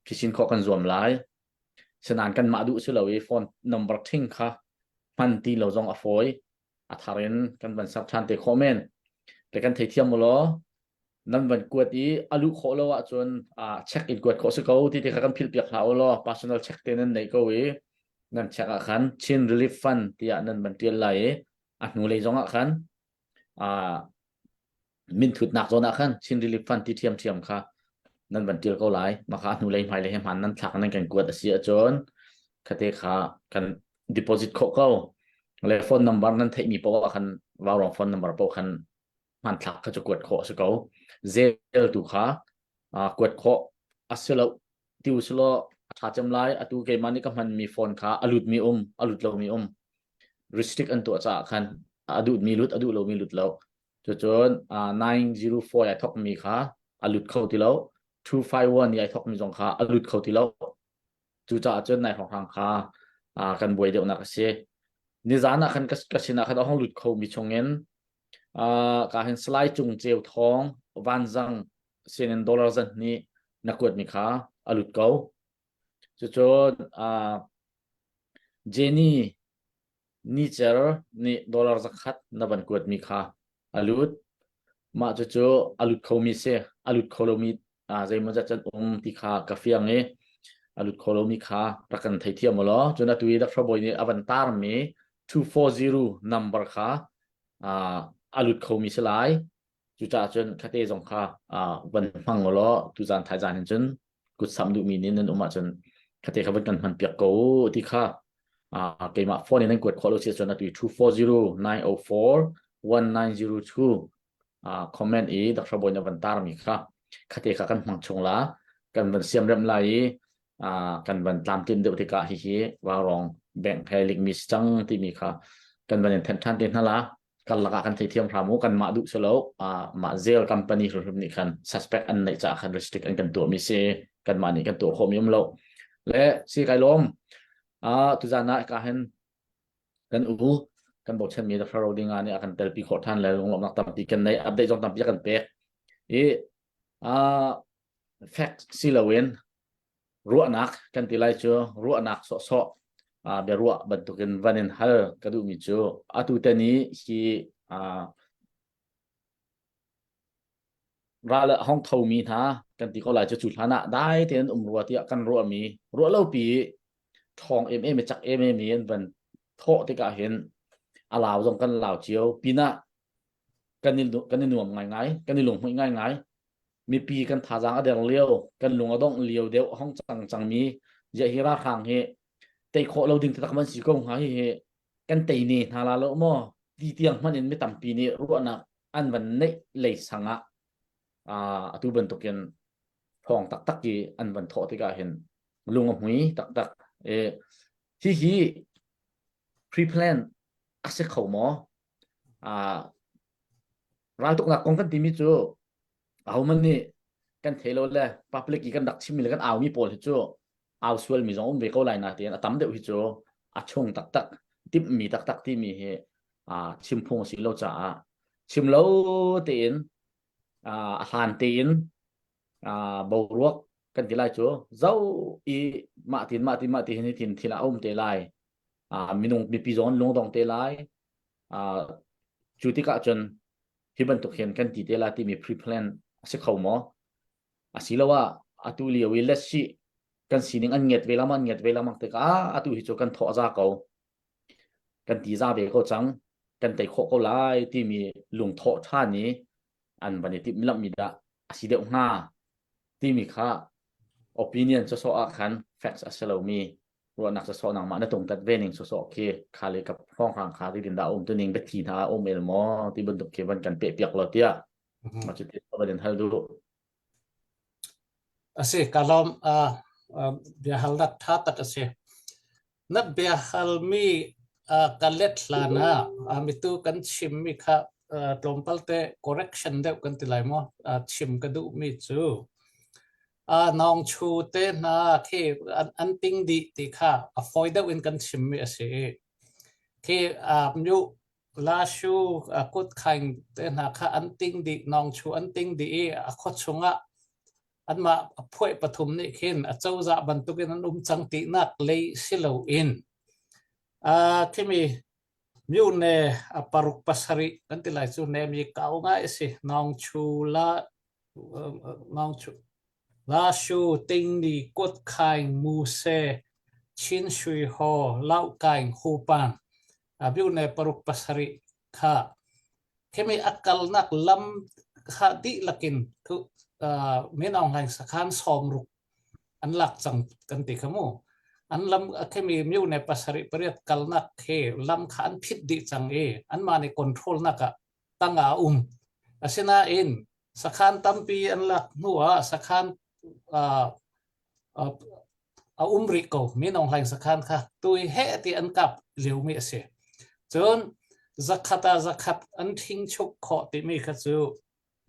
phisin khawh kan zuam lai senan kan mah duh si lo i phone number thing kha. Hman ti lo zong a fawi. A thar in kan van ser ṭhan te khawh men. Le kan theithiam u law nan van kuat i a luh khawh lo ahcun uh, check in kuat khawh si ko ti te kha kan philh piak hlah u law personal check te nan nei ko i nan check ah khan Chin Relief Fund tiah nan van tial lai i a hnulei zong ah khan uh, minthutnak zawn ah khan Chin Relief Fund ti ṭhiamṭhiam kha nan van ṭial ko lai. Mah kha a hnulei hmailei he hmaan nan thlak nan kan kuat a si ahcun khate kha kan deposit khawh ko. Le phone number nan theihmi paoh ah khan vaurawng phone number paoh khan hmanthlak kha cu kuat khawh a si ko. Zel tu kha uh, kuat khawh a si lo ti usilaw a ṭha cem lai. Atu keimah nih ka hmanmi phone kha a lutmi um, a lut lomi um. Restrict an tuah caah khan a duhmi lut, a duh lomi lut lo. Cucun uh, 904 ai thokmi kha a lut kho ti lo. 251 i ai thokmi zong kha a lut kho ti lo. Cucaah cun nai hrawnghrang kha uh, kan buai deuhnak a si. Nizan ah khan ka, ka sinah khan a hong lut khomi chungin uh, ka hin Salai Cung Ceu Thawng Vanzang sinin dollar zan nih na kuatmi kha a lut ko. Cucun uh, Jenny Nicer nih dollar zakhat na van kuatmi kha a lut. Mah cucu a lut khomi si. A lut kho lomi uh, zeimawzat can um ti kha ka fiang i a lut kho lomi kha rak kan theithiam u law. Cun atu i Dr. Bawi nih a van tarmi 240 number kha uh, a lut khomi si lai. Cucaah cun khate zong kha uh, van hmang u law tuzan thaizan hin cun kut samh duhmi nih nan um ahcun khate kha van kan hman piak ko u ti kha uh, keimah phone in nan kuat khawh lo si cun atu 240 904 1902 uh, comment i Dr. Bawi na van tarmi kha khate kha kan hmang chung la kan van siam rem lai i uh, kan van tlamtlin deuh tikah hihi Vaurawng bank he link mi si cang timi kha kan van in then than te hna la karlak ah kan theithiam hram u kan mah duh si lo mah zel company hrimhrim nih khan suspect an neih caah khan restrict an kan tuah mi si kan mah nih kan tuah khawh mi um lo le si kai lawm a tuzan ah ka hen kan u kan bochan mi Dr. Rodinga nih a kan telpi khawh than le lunglawmhnak tampi kan nei update zong tampi kan pek i a fact si loin Ruahnak kan ti lai cu ruahnak sawhsawh uh, biaruah bantukin van in hal ka duhmi cu atu te ni hi uh, ral a hong thomi hna kan ti ko lai cu cu hlan ah dai tein um rua tiah kan ruahmi ruah lo pi ṭhawng em em cak em em in van thawh tikah hin a lau zong kan lau cio pinah kan i kan i nuam ngaingai kan i lunghmuih ngaingai mipi kan thazaang a der lio kan lung a dongh lio deuh hong cang cangmi zia hi ralhrang hi tei khawh lo ding taktak man si ko hnga hi hi kan tei ne hna la lo maw ti tiang hmanh in mi tampi nih ruahnak an van neih lei sang ah atu bantukin thawng taktak i an van thawh tikah hin lung a hmui taktak e hi hi pre-plan a si kho maw Uh, raltuknak kong kan timi cu ahohmanh nih kan thei lo le public i kan rak chimmi le kan aumi pawl hi cu au sualmi zong um ve ko lai na tiin a tam deuh hi cu a chung taktak timhmi taktak timi hi uh, chim phung a si lo caah chim lo tein uh, a hlan tein uh, boruak kan ti lai cu zo i mah tin mah tin mah tin hi tin thil a um te lai uh, minung mipi zong lungdong te lai Uh, cu tikah cun hi bantuk hin kan ti te la timi pre-plan a si kho maw? Asiloah atu lio i let's see kan sining an ngiat ve lama an ngiat ve lamang tikah atu hi cu kan thawh za ko kan ti za ve ko cang kan tei khawh ko lai timi lungthawh ṭhan i an van i timh lamhmi dah a si deuh hnga timi kha opinion sawsawh ah khan facts a si lomi ruahnak sawsawh nangmah na tungtat ve ning sawsawh khi kha le ka hrawnghrang kha ti din dah um tu ning biathi hna um el maw ti bantuk khi van kan peh piak lo tiah ma cu ti van in hal duh Asi kalom uh, bia hal dak tha tak asi na bia hal mi ka let hlan ah mitu kan chim mi kha tlawmpal te correction deuh kan ti lai maw chim ka duh mi cu Nawngchu te hna khi an ting dih ti kha a fawi deuh in kan chimmi a si i khi myu lashu kutkhaing te hna kha an ting dih nawngchu an ting dih i a khua chungah anmah a phuai pathum nih khin a cozah bantukin an um cang tinak lei si loin thimi. Myone a paruk pasarih kan ti lai cu ne mi kau ngai a si. Naung Chu la Naung Chu La Shu Ting Ni Kut Khaing Mu Se Chin Shui Ho Lau Kaing Hu Pan myone paruk pasarih kha khimi a kalnak lam kha dihlak in Min Aung Hlaing sakhan sawmruk an lak cang kan ti kha mu. An lam khimi myone pasarih pariat kalnak khi lam kha an phit dih cang i anmah nih control nak ah tang ah a um. Asinain sakhan tampi an lak hnu ah sakhan uh, uh, a um rih ko Min Aung Hlaing sakhan kha tu i heh ti an kap liomi a si. Cun zakhat ah zakhat an ṭhing chuk khawh timi kha cu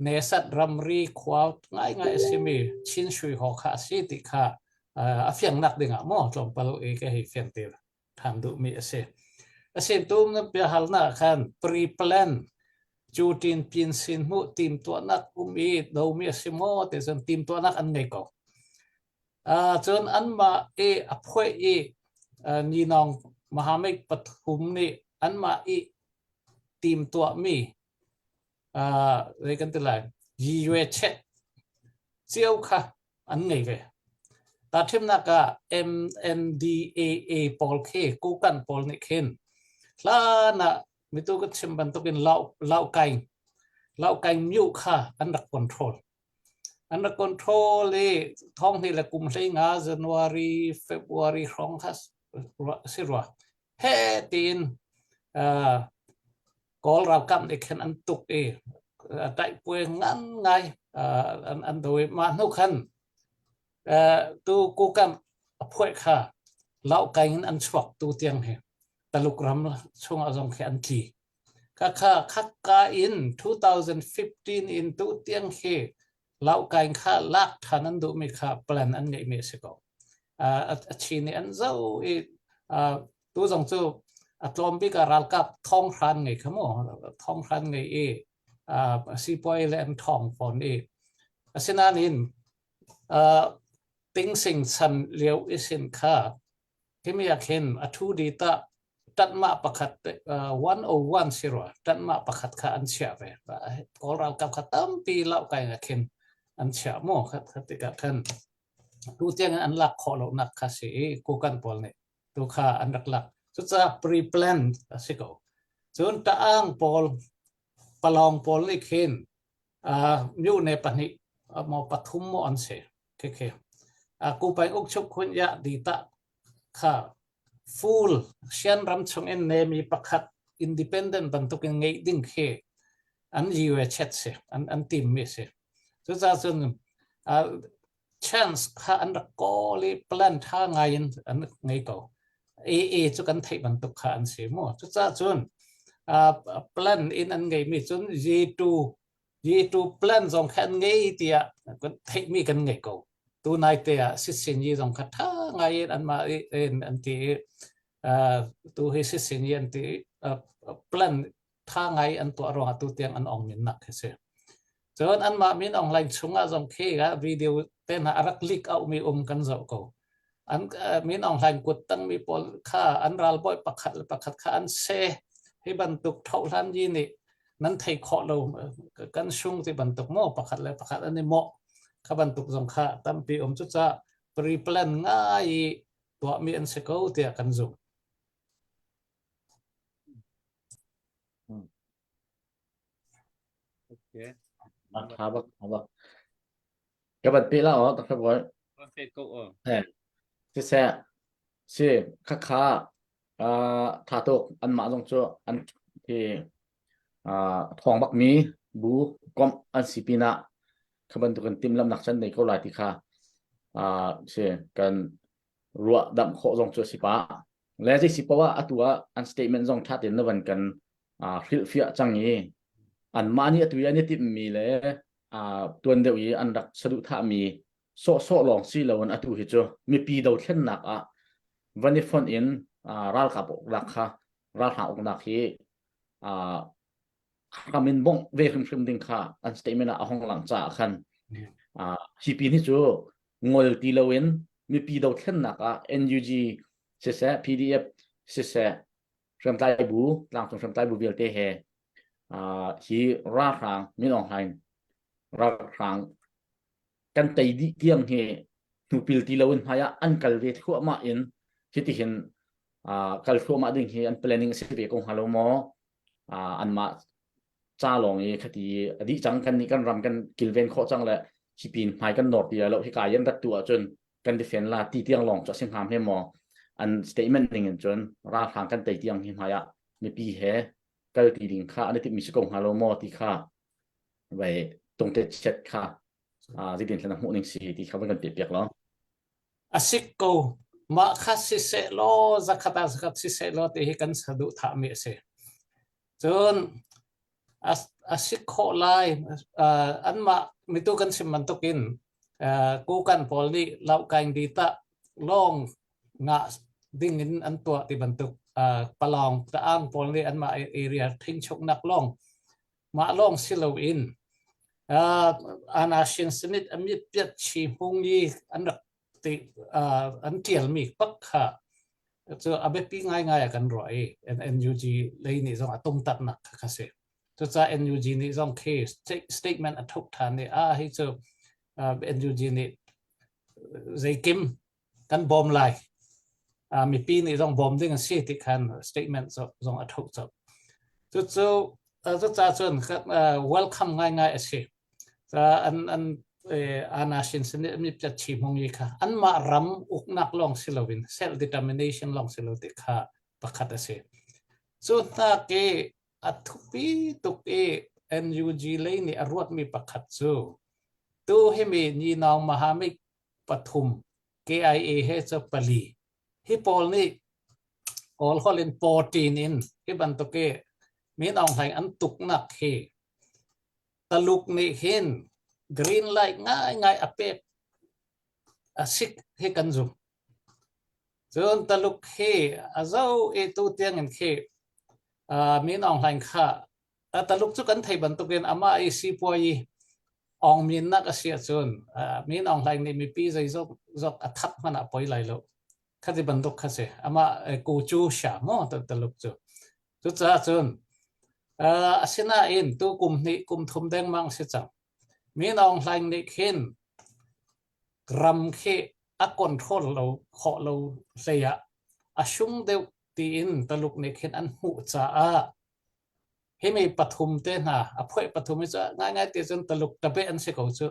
Nesat ramri khua ngaingai a simi Chin Shui Ho kha a si ti kha a fiangnak dingah maw tlawmpal i ka hei fianter ṭhan duhmi a si. Asin tum na biahalnak khan pre-plan cu tin pin sin hmuh timtuahnak um i domi a si maw ti cun timtuahnak an ngei ko. Uh, cun anmah i a phuai i uh, ninawng Mahamik pathum nih anmah i timtuahmi uh, zei kan ti lai Yiyue chet cio kha an ngei ve. Tahthimnak ah MNDAA pawl khi Kukan pawl nih khin hlan ah mitu ka chim bantukin lau lau kaing lau kaing myu kha an rak control. An rak control i thong hnih le kum hlei nga January February hrawng kha si rua. He tiin uh, Kawl ralkap nih khin an tuk i taihpuai ngan ngai an an do i mah hnu khan tu Kokang a phuai kha Laokai in an chuak tu tiang hi Taluk ram chungah zong khi an tli. Kha kha khakka in 2015 in tu tiang hi Laokai kha lak ṭhan an duhmi kha plan an ngeihmi a si ko. A chin i an zo i tu zong cu a tlawm bik ah ralkap thong hran ngei kha mu thong hran ngei i sipuai le an ṭhawng fawn i asinain tingsing chan lio isin kha himi ah khin a thu di ta ṭanhmah pakhat 101 si rua ṭanhmah pakhat kha an chiah ve kawl ralkap kha tampi lau kai nga khin an chiah mu kha tikah khan tu tiang in an lak khawh lonak kha si i kukan pawl nih tu kha an rak lak cucaah pre-plan a si ko cun ta'ang pawl palong pawl nih khin myone pahnih maw pathum maw an si khi khi kupai uk chuk khun ya di ta kha full Shan ram chung in nemi pakhat independent bantukin ngeih ding khi an yue chet si an an tim mi si cucaah cun chance kha an rak kawl i plan tha ngai in an ngei ko AA cu kan theih bantuk kha an si mu cucaah cun plan in an ngei mi cun G2 G2 plan zong kha an ngei tiah kan theihmi kan ngei ko tu nai te ah sisin yi zong kha tha ngai in anmah in an ti i tu hi sisin yi an ti plan tha ngai an tuah ruangah tu tiang an ong min nak khi si cun anmah min ong hlaing chungah zong khi video te hna a rak leak out mi um kan zoh ko an min ong hlaing kut tang mi pawl kha an ralbawi pakhat le pakhat kha an se hi bantuk thohlan yi nih nan thei khawh lo kan sung ti bantuk mo pakhat le pakhat an i mawh kha bantuk zong kha tampi um cu ca pre-plan ngai i tuahmi an si ko tiah kan zumh. Okay. A tha bak tha bak. Ka bat pe la o tak boy. Ban pe ko o. Eh. Siseh si kha kha tha tuk an mah zong cu an hi thawng bak mi bu komh an si pinah kha bantukin timhlamhnak can nei ko lai ti kha si kan ruah damh khawh zong cu a si pah. Le zei si poah atu ah an statement zong ṭha tein na van kan hrilhfiah cang i anmah nih atu i an i timhmi le tuan deuh i an rak saduhthahmi sawhsawh lawng si loin atu hi cu mipi dothlennak ah van i fonh in ralkap uknak kha ralhrang uknak hi hram in bongh ve hrimhrim ding kha an statement ah a hong lang caah khan hi pin hi cu ngol ti loin mipi dothlennak ah NUG siseh PDF siseh. Hriamtlai bu tlangcung hriamtlai bu vialte he hi ralhrang Min Aung Hlaing ralhrang kan tei dih tiang hi hnupil ti loin hmai ah an kal ve thluahmah in hitihin kal thluahmah ding hi an planning a si ve ko hnga lo maw? Anmah ca lawng i khati a dih cang kan nih kan ram kan kilven khawh cang le hi pin hmai kan nor ti lo hika yan rat tu ahcun kan defend la ti tiang lawng cu a si hnga hme maw? An statement ning in cun ralhrang kan tei tiang hi hmai ah mipi he kal ti ding kha an i timhmi si ko hnga lo maw ti kha vai tungte chet kha zeitin thlen hmuh ning si ti kha van kan piak piak lo. A sik ko. Mah kha siseh law zakhat ah zakhat siseh law ti hi kan saduh thahmi a si. Cun a sik khawh lai anmah mitu kan chim bantukin kukan pawl nih laukaing di tah lawng ngah ding in an tuah ti bantuk palawng taang pawl nih anmah area thingchuknak lawng mah lawng si loin Anashin Smith amit piat chi hmung i an rak ti an tialmi pak kha cu a biapi ngaingai a kan ruah i NUG lei nih zong a tungtatnak kha kha si. Cucaah NUG nih zong khi statement a thuk than i a hi cu NUG nih zeikim kan bawm lai mipi nih zong bawm ding a si ti khan statement zong a thuk cop. Cucu cucaah cun welcome ngaingai a si. An an anashin sin mi piat chi hmung i kha anmah ram uknak lawng si loin self determination lawng si lo ti kha pakhat a si. Cu hnak i a thupi tuk i NUG lei nih a ruatmi pakhat cu tu himi Nyinaung Mahamik pathum KIA he cu pali hi pawl nih Kawl holh in pawṭin in hi bantuk i Min Aung Hlaing an tuknak hi Taluk nih hin green light ngaingai a pek a sik hi kan zumh. Cun Taluk hi a zo i tu tiang in khi Min Aung Hlaing kha Taluk cu kan thei bantukin amah i sipuai Aung Min nak a si ahcun Min Aung Hlaing nih mipi zeizok zok a that hmanh ah poi lai lo. Khati bantuk kha si. Amah ku cu sha maw Taluk cu. Cucaah cun asinain tu kum hnih kum thum dengmang si cang. Min Aung Hlaing nih khin ram khi a control lo khawh lo hlei ah a sung deuh tiin Taluk nih khin an hmuh caah himi pathum te hna a phoih pathum hi cu ngaingai ti cun Taluk tabe an si ko cu.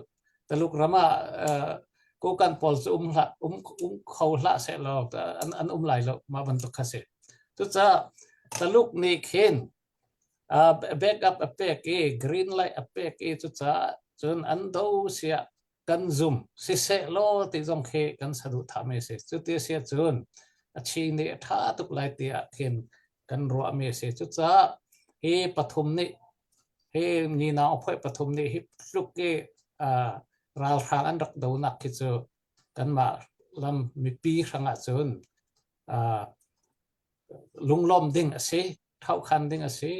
Taluk ram ah Kokan pawl cu um hlah um um kho hlah seh law an an um lai lo mah bantuk kha si. Cucaah Taluk nih khin backup a pek i green light a pek i cucaah cun an do siah kan zum siseh law ti zong khi kan saduhthah mi a si. Cuti a si ahcun a chi nih a ṭha tuk lai tiah khin kan ruahmi a si. Cucaah hi pathum nih hi ninau phoih pathum nih hi tluk i ralhrang an rak donak khi cu kanmah lam mipi hrangah cun lunglawm ding a si, thaukhan ding a si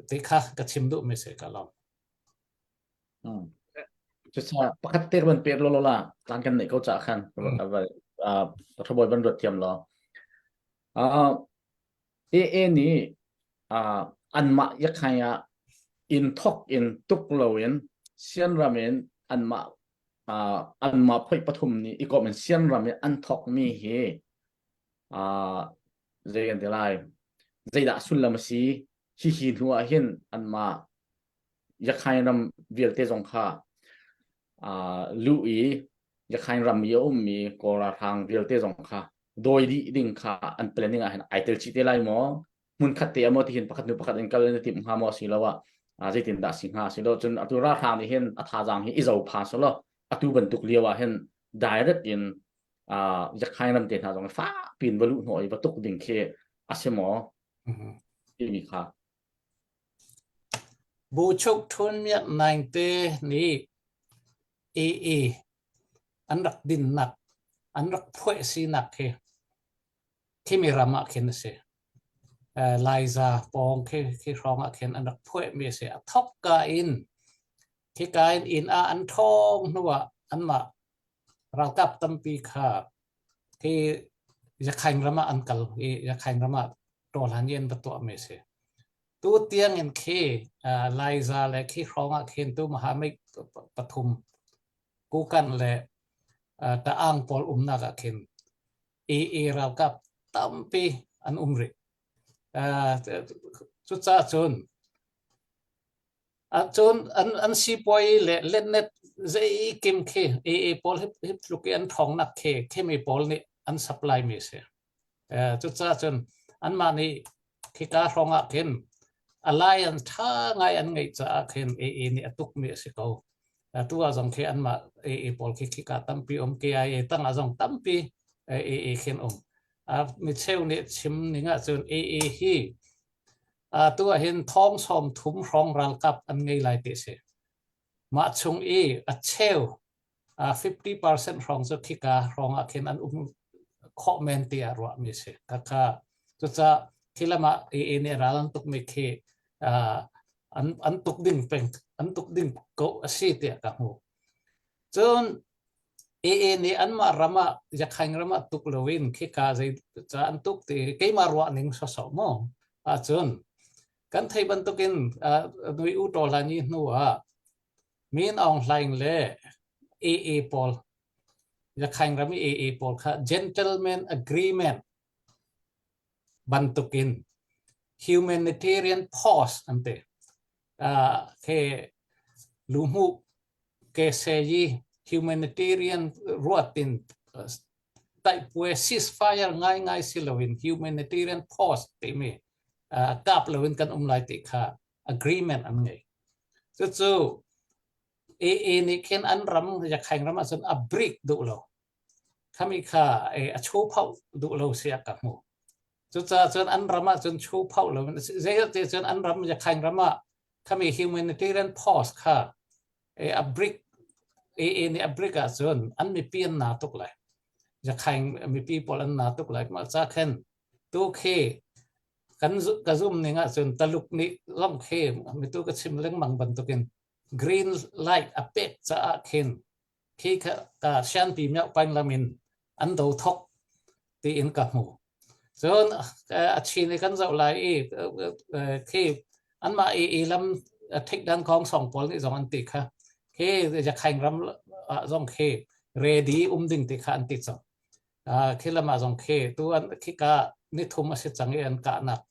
ti kha ka chim duhmi si ka lawm. Cucaah pakhat te van pek law la caan kan neih ko cah khan thabawi van ruat thiam law. AA nih anmah yakhai ah in thok in tuk loin Sianram in anmah anmah phoih pathum nih i kom in Sianram in an thok mi hi zei kan ti lai zeidah sullam a si hihi hnu ah hin anmah Yakhain ram vialte zong kha luh i Yakhain ram i a ummi Kawl ralhrang vialte zong kha dawi dih ding kha an planning ah hin ai tel chih te lai maw hmun khat te maw tihin pakhat hnu pakhat in kal in timh hnga maw si lo ah zeitin dah si hnga si lo cun atu ralhrang nih hin a thazaang hi i zo pha solo atu bantuk lio ah hin direct in Yakhain ram te hna zong fa pin va luh hnawh i va tuk ding khi a si maw timi kha Buchuk Htun Myat Naing te nih AA an rak dinnak, an rak phuah sinak hi khimi ram ah khin a si. Laiza pawng khi, khi hrawng ah khin an rak phuahmi a si. A thawkka in khika in inn ah an ṭhawng hnu ah anmah ralkap tampi kha khi Yakhaing ram ah an kal i Yakhaing ram ah tawhlan i an va tuahmi a si. Tu tiang in khi Laiza le khi hrawng ah khin tu Mahamik pathum Kukan le Ta'ang pawl umnak ah khin AA ralkap tampi an um rih. Cucaah cun Cun an sipuai le letnet zeikim khi AA pawl hi tluk i an ṭhawngnak khi khimi pawl nih an supply mi a si. Cucaah cun anmah nih khika hrawng ah khin alliance ṭha ngai an ngeih caah khin AA nih a tukmi a si ko. Atu ah zong khi anmah AA pawl khi khika tampi um KIA tang ah zong tampi AA khin um. Micheu nih chim ning ahcun AA hi Atu ah hin thong 30 hrawng ralkap an ngei lai ti a si. Mah chung i a cheu 50% hrawng cu khika hrawng ah khin an um khawh men tiah ruahmi a si. Khakha cucaah khi lam ah AA nih ral an tukmi khi an, an tuk ding peng an tuk ding ko a si tiah ka hmuh. Cun AA nih anmah ram ah Yakhaing ram ah tuk loin khika zei ca an tuk ti keimah ruah ning sawsawh mu ahcun kan thei bantukin nui u taw hlan i hnu ah Min Aung Hlaing le AA pawl Yakhaing ram i AA pawl kha gentleman agreement bantukin humanitarian pause an ti. Uh, ke luhmu ke seyi humanitarian ruatin taipue ceasefire ngai ngai si loin humanitarian pause timi uh, kap loin kan um lai ti kha agreement an ngei. Cucu AA nih khin an ram Yakhaing ram ahcun a break duh lo. Khami kha a chuphauh duh lo sia ka hmu. Cucaah cun an ram ah cun chuphauh lo zeiti cun an ram Yakhaing ram ah khami humanitarian pause kha a break AA nih a break ahcun an mipi an na tuk lai. Yakhaing mipi pawl an na tuk lai. Mah ca khin tu khi kan ka zum ning ahcun Taluk nih zong khi mitu ka chim lengmang bantukin green light a pek caah khin khi ka sianpi miauhpaing lam in an do thok tiin ka hmu. Cun a chin i kan zoh lai i khi anmah i i lam thikdan kong song pawl nih zong an ti kha khi Yakhaing ram ah zong khi ready um ding ti kha an ti cang. Khi lam ah zong khi tu an khi ka nithum a si cang i an kahnak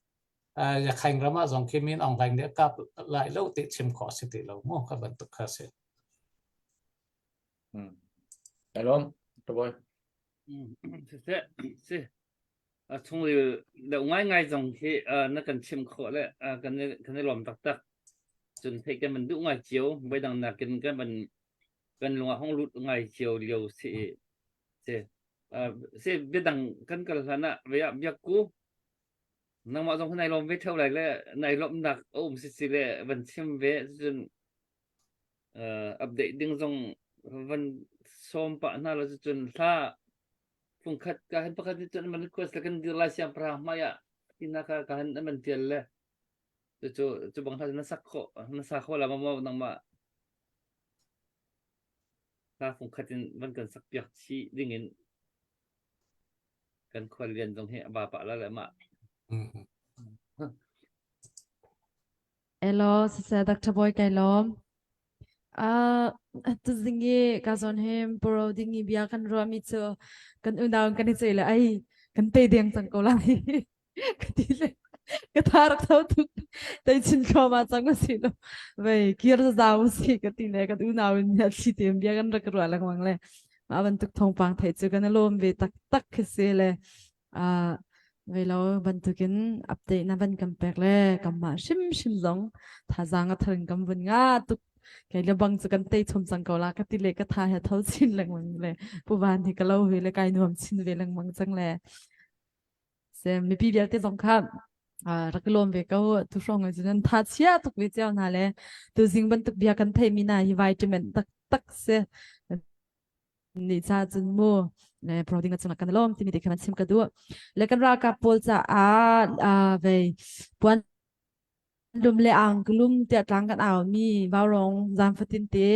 Yakhaing ram ah zong khi Min Aung Hlaing nih a kap lai lo ti chim khawh si ti lo mu kha bantuk kha si. Kai lawm, Dr. Boy. Siseh, si. A chungril deuh ngaingai zong hi na kan chim khawh le kan kan i lawm taktak. Cun theih kan van duh ngai cio, voidang nakin kan van kan lung ah hong lut ngai cio lio si. Si. Si biadang kan kal hlan ah ve ah biak ku nangmah zong nai lawm ve theo lai le nai lawmhnak a um si si le van chim ve cun update ding zong van sawm pah hna lo cun hla fungkhat ka han pakhat ni cun man request le kan dir lai siangpahrang hmai ah tina ka ka han man tial le cu cu bang hla na sak kho na sa kho la ma mo nangmah hla fungkhat in van kan sak piak chi ding in kan khual lian zong hi a ba pah la le ma Hello, siseh Dr. Boy kai lawm. Uh, tuzing i ka zawn hem puro ding i bia kan ruahmi cu kan unau kan i ceih le ai kan tei deng cang ko lai. Ka ti le ka tha rak tho tuk tei chin thluahmah cang a si lo. Vei kir zau si ka ti le kan unau in a thli tein bia kan rak ruah lengmang le mah bantuk thawngpang theih cu kan i lawm ve taktak khi si le Uh, velo bantukin update na van kan pek le kanmah hrimhrim zong thazaang a tharin kan vun nga tuk kei le bang cu kan tei chom cang ko la ka ti le ka tha he tho chin lengmang le pu van hi ka lo ve le kai nuam chin ve lengmang cang le se mipi vialte zong kha rak i lawm ve ko tu hrawng in cun tha chia tuk ve cio hna le tu zing bantuk bia kan theih mi na hi vitamin tak tak se nih ca cun mu le proding a cungah kan lawm timi te kha van chim ka duh le kan ralkap pawl caah vei puan Lum le angklum tiah tlang kan au mi vaurong zan fatin te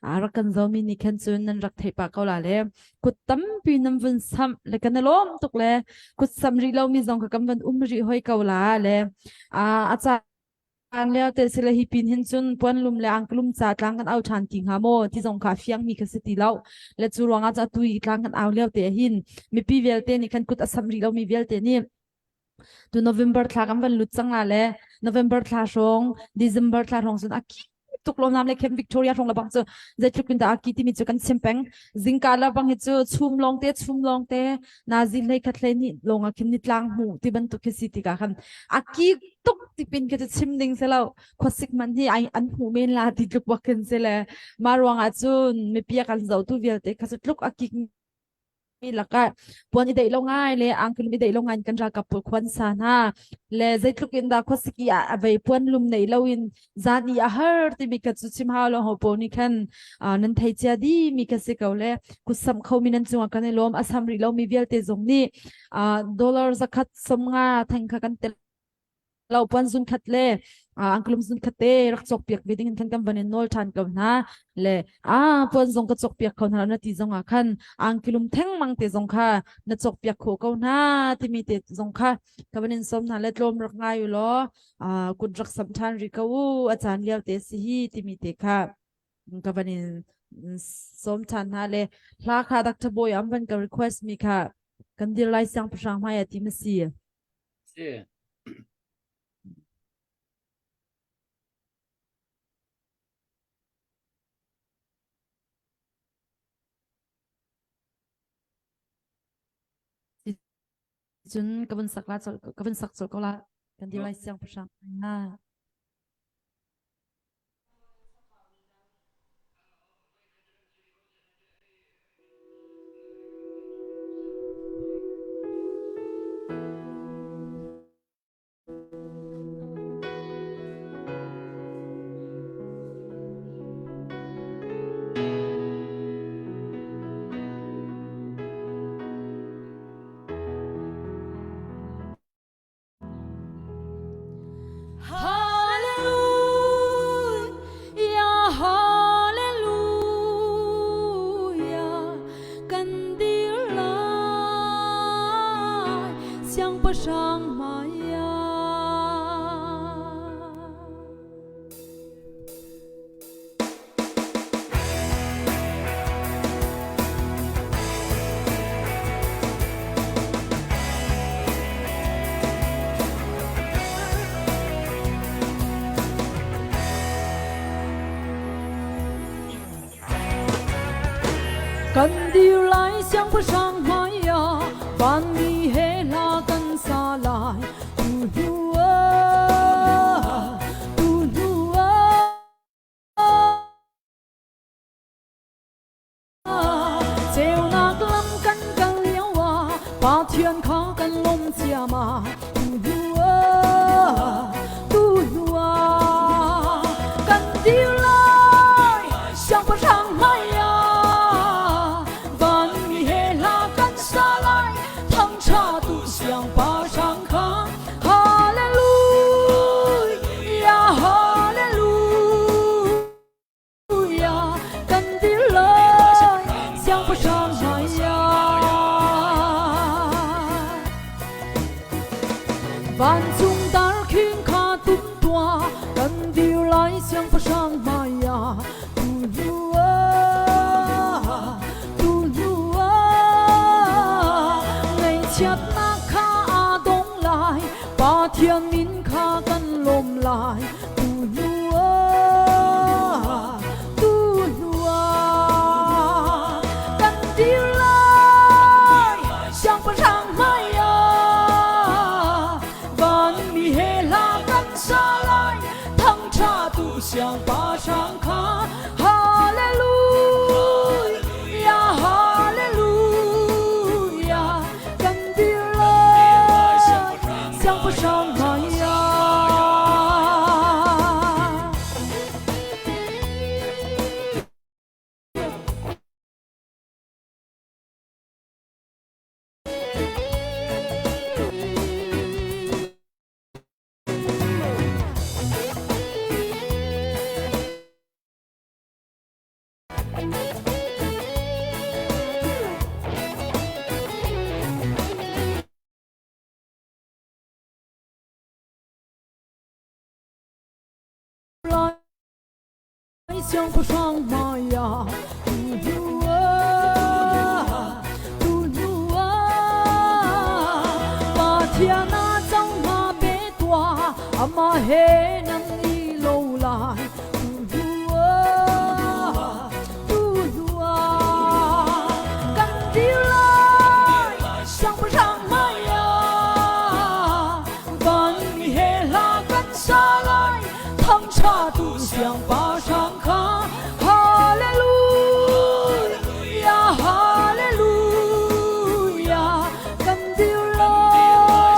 a rak kan zomi nih khan cun nan rak theih pah ko la le kut tampi nan vun samh le kan i lawm tuk le kut samh rih lo mi zong kha kan van um rih hoi ko la le a a caan lio te sile hi pin hin cun puan lum le angklum ca tlang kan au ṭhan ti hnga maw ti zong kha fiang mi kha si ti lo le cu ruangah cu atu i tlang kan au lio te hin mipi vialte nih khan kut a samh rih lo mi vialte nih Tu November thla kan van lut cang la le November thla hrawng December thla hrawng cun a ki tuk lo nam le Camp Victoria hrawng la bang cu zeitluk in dah a ki timi cu kan chim peng zingka la bang hi cu chum lawng te chum lawng te nazi hlei khat hlei ni lawng ah khin ni tlang hmu ti bantuk khi si tikah khan a ki tuk ti pin khi cu chim ding se lo khuasik man hi ai an hmu men la ti tluk bak khin se le ma ruangah cun mipi a kan zohtu vialte kha cu tluk a kik mi lakah puan i deih lo ngai le angkilum i deih lo ngai kan ralkap pawl khuan sa hna le zeitluk in dah khuasiki ah a vei puan lum nei lo in zan i a har timi ka cu chim hau lo ho po nih khan nan thei cia di mi ka si ko le kutsam kho mi nan cungah kan i lawm a sam rih lo mi vialte zong nih dollar zakhat 50 theng kha kan tel lo puan zun khat le angklum zun khat te rak cawk piak ve ding in khan kan van in nawl ṭhan ko hna le a puan zong ka cawk piak kho hna na ti zong ah khan angkilum theng mang te zong kha na cawk piak kho ko hna timi te zong kha ka van in som hna le tlawm rak ngai u law kut rak sam ṭhan ri ko u a caan lio te si hi timi te kha ka van in som ṭhan hna le hla kha Dr. Boy am van ka request mi kha kan dir lai siangpahrang hmai ah ti ma si Si. Cun ka vun sak la ka vun sak colh ko la kan dir lai siangpahrang na. Hallelujah, Hallelujah, kan dir lai siangpahrang hmaiah. Kan dir lai siangpahrang hmaiah vanmi he hla kan sa lai tu hnu ah tu hnu ah Ceunak lam kan kal lio ah Pathian kha kan lawm ciammam tu hnu ah tu hnu ah kan dir lai siangpahrang hmai ah vanmi he hla kan sa lai thangṭha tu siangpahrang kha Hallelujah Hallelujah kan dir lai siangpahrang hmaiah vancung darkhing kha tum tuah kan dir lai siangpahrang hmaiah tu hnu ah tu hnu ah ngaihchiatnak kha aa dong lai Pathian min kha kan lawm lai tu hnu ah tu hnu ah kan dir lai siangpahrang hmai ah vanmi he hla kan sa lai thangṭha tu siangpahrang kha Hallelujah Hallelujah kan dir lai siangpahrang hmai ah Siangpahrang hmaiah tu hnuah tu hnuah Pathian ah cang hna pe tuah amah he nan i lo lai tu hnuah tu hnuah kan dir lai siangpahrang hmaiah van mi he hla kan sa lai thangṭha tu siangpahrang kha Hallelujah Hallelujah kan dir lai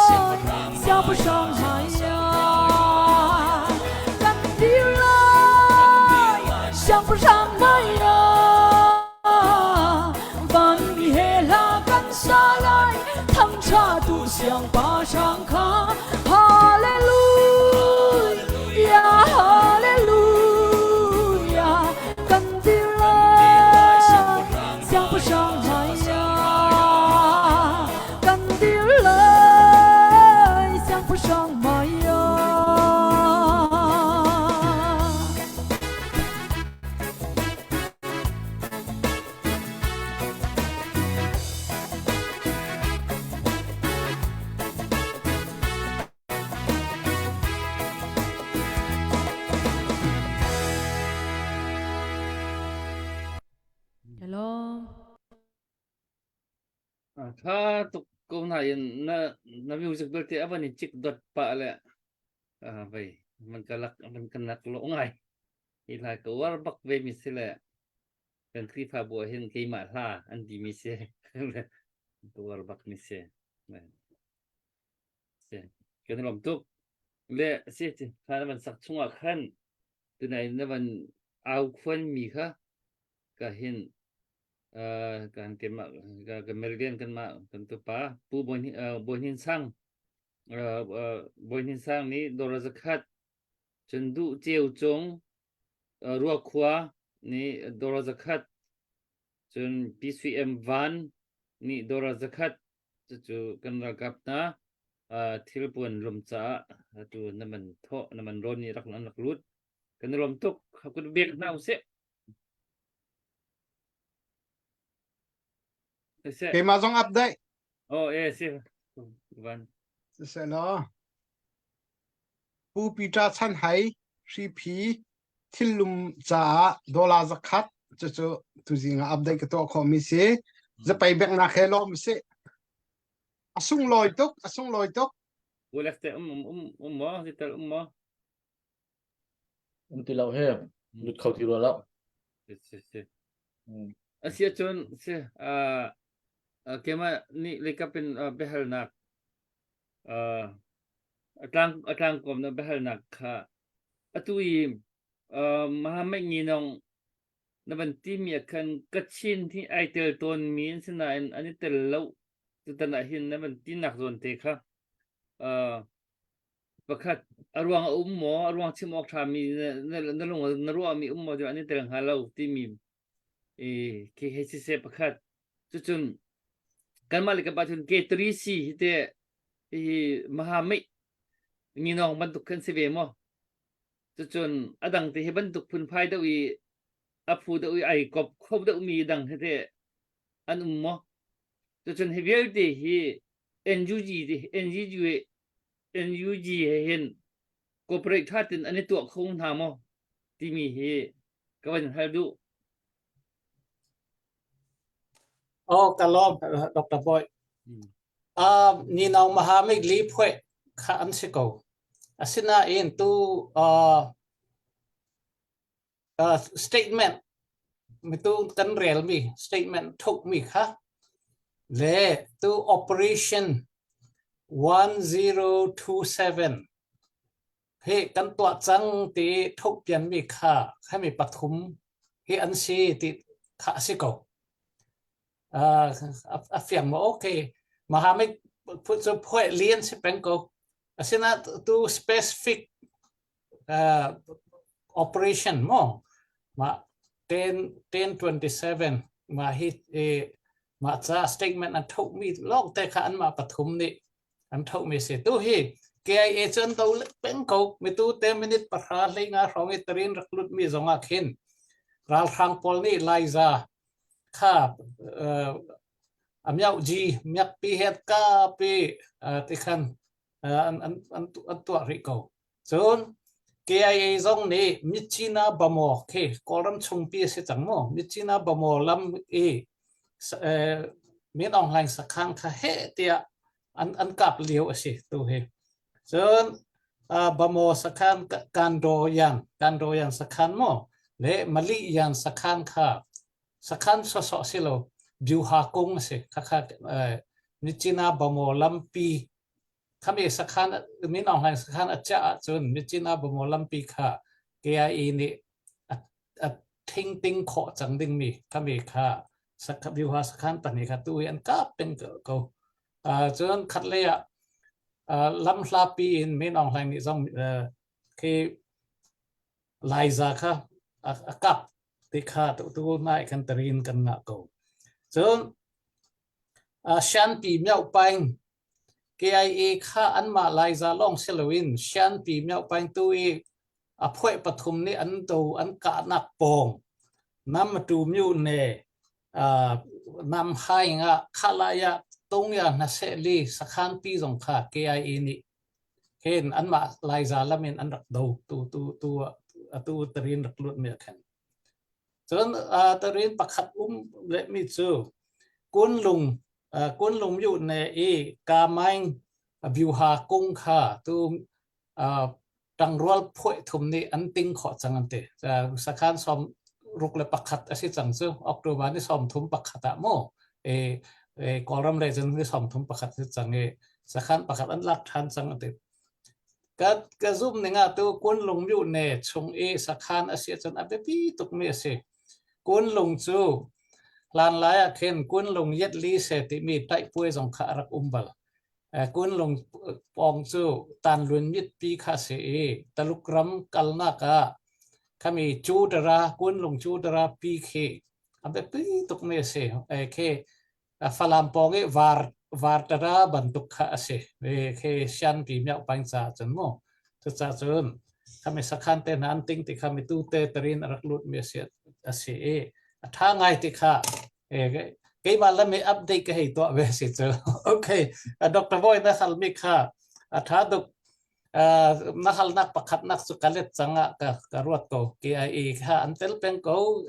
siangpahrang hmaiah kan dir lai siangpahrang hmaiah van mi he hla kan sa lai thangṭha tu siangpahrang kha Hallelujah Hallelujah kan dir lai siangpahrang hmaiah kan dir lai siangpahrang hmaiah Hello. Tha tuk ko na in na na music belte avan in chik dot pa le vei man ka lak man kan lak lo ngai hi lai ka war bak ve mi si le kan Khrihfabu ah hin keimah hla an ti mi si ka war bak mi si si kan lawm tuk le si kha na van sak chungah khan tunai na van au khuan mi kha ka hin kan keimah ka Meridian kan mah kan tupa Pu Bawi Hnin Sang Bawi Hnin Sang nih dawr zakhat cun duh ceu cung Ruakhua nih dawr zakhat cun PCM Van nih dawr zakhat cucu kan ralkap hna thilpuan lum caah atu na man thawh na man rawn nih rak an rak lut kan i lawm tuk kun bek hna usih Keimah zong update. Oh, eh, si. Van. Siseh law. Pu Peter Chan Hai hriphi thillum caah dollar zakhat cucu tuzing ah update ka tuah khawhmi si. Zapei beknak he lawm si. A sunglawi tuk, a sunglawi tuk. Ulek te um um um um maw, titel um maw? Um ti lo he, lut kho ti rua lo. Si si. A si ahcun si uh, keimah nih leikap in uh, biahalnak uh, a tlang a tlangkawm na biahalnak kha atu i uh, Muhammad Nginong na van timi ah khan Kachin hi ai tel tawnmi an si nain an i tel lo tutan ah hin na van tinak zawn te kha uh, Pakhat, a ruang a um maw? A ruang chim awk ṭhami na, na lung na ruahmi um maw an i tel hnga lo timi i khi hei siseh pakhat. Cucun kanmah le kanpa cun K3C hi te hihi Mahamit nginawng bantuk khan si ve maw? Cucun a dang te hi bantuk phunphai deuh i a phu deuh i ai kop kho deuhmi dang hi te an um maw? Cucun hi vialte hi NUG NUG NUG he hin cooperate ṭha tein an i tuah kho hna maw timi hi ka van hal duh. Oh, ka lawm Dr. Boy. Uh, ni nau mahamik li phuai kha an si ko. Asinain tu uh, uh, statement mitu kan relmi statement thukmi kha le tu operation 1027 hi kan tuah cang ti thuk pianmi kha hemi pathum hi an si ti kha a si ko uh, a fiang mo okay Mohammed phu cu phuai lian si peng ko asina tu specific uh, operation mo ma 10 1027 ma hi e ma cha statement an thok mi lok te kha an ma pathum ni an thok mi se tu hi KIA cun do peng ko mi tu te minute pahra hlei nga hrawng i tarin rak lut mi zong ah khin. Ralhrang pawl nih Laiza kha a miauhji miakpi he kapi ti khan an an an an tuah rih ko. Cun KIA zong nih Myitkyina Bamaw khi Kawlram chungpi a si cang mu. Myitkyina Bamaw lam i Min Aung Hlaing sakhan kha heh tiah an an kap lio a si tu hi. Cun Bamaw sakhan Kandoyan Kandoyan sakhan mu le Mali Yan sakhan kha sakhan sawsawh si lo Byuha kung a si. Khakha Myitkyina Bamaw lampi Khami sakhan Min Aung Hlaing sakhan a chiah ahcun Myitkyina Bamaw lampi kha KIA nih a, a thingting khawh cang dingmi khami kha Byuha sakhan pahnih kha tu hi an kap peng ko. Uh, cun khatlei ah uh, lam hlapi in Min Aung Hlaing nih zong uh, khi Laiza kha a, a kap ti kha tu tu nai kan tarin kan ngah ko. Cun uh, Shanpi Myaung Paing KIA kha anmah Laiza lawng si loin Shanpi Myaung tu i a phuai pathum nih an do an kahnak pawng Namatu myone uh, Nam Haing ah Khalaya Tongya Hnasehli sakhanpi zong kha KIA nih hin anmah Laiza lam in an rak do tu tu tu atu tarin rak lut mi khan. Cun uh, tarin pakhat um le mi cu Kunlung Kunlung myone i Kamaing Byuha kung kha tu ṭangrual phuai thum nih an ting khawh cang an ti. Sakhan 61 a si cang cu October ni 31 ah mu e, e Kawlram lei cun ni 31 si cang i sakhan pakhat an lak ṭhan cang an ti. Ka ka zum ning ah tu Kunlung myone chung i sakhan a si ahcun a biapi tukmi a si. Kunlung cu hlanlai ah khin Kunlung yet li se timi taihpuai zong kha a rak um bal. Kunlung pawng cu Tanlun mitpi kha a si i Taluk ram kalnak ah khami Cudara Kunlung Cudara pi khi a biapi tukmi a si. Khi Falam pawng i var vartara bantuk kha a si. Khi Sianpi Myaung caah cun mu. Cucaah cun khami sakhan te hna an ting ti kha mitu te tarin a rak lutmi a si a si i a ṭha ngai ti kha keimah lam i update ka hei tuah ve si cu. Okay, Dr. Boy na halmi kha a ṭha tuk. Na halnak pakhatnak cu ka let cang ah ka ka ruat ko. KIA kha an tel peng ko.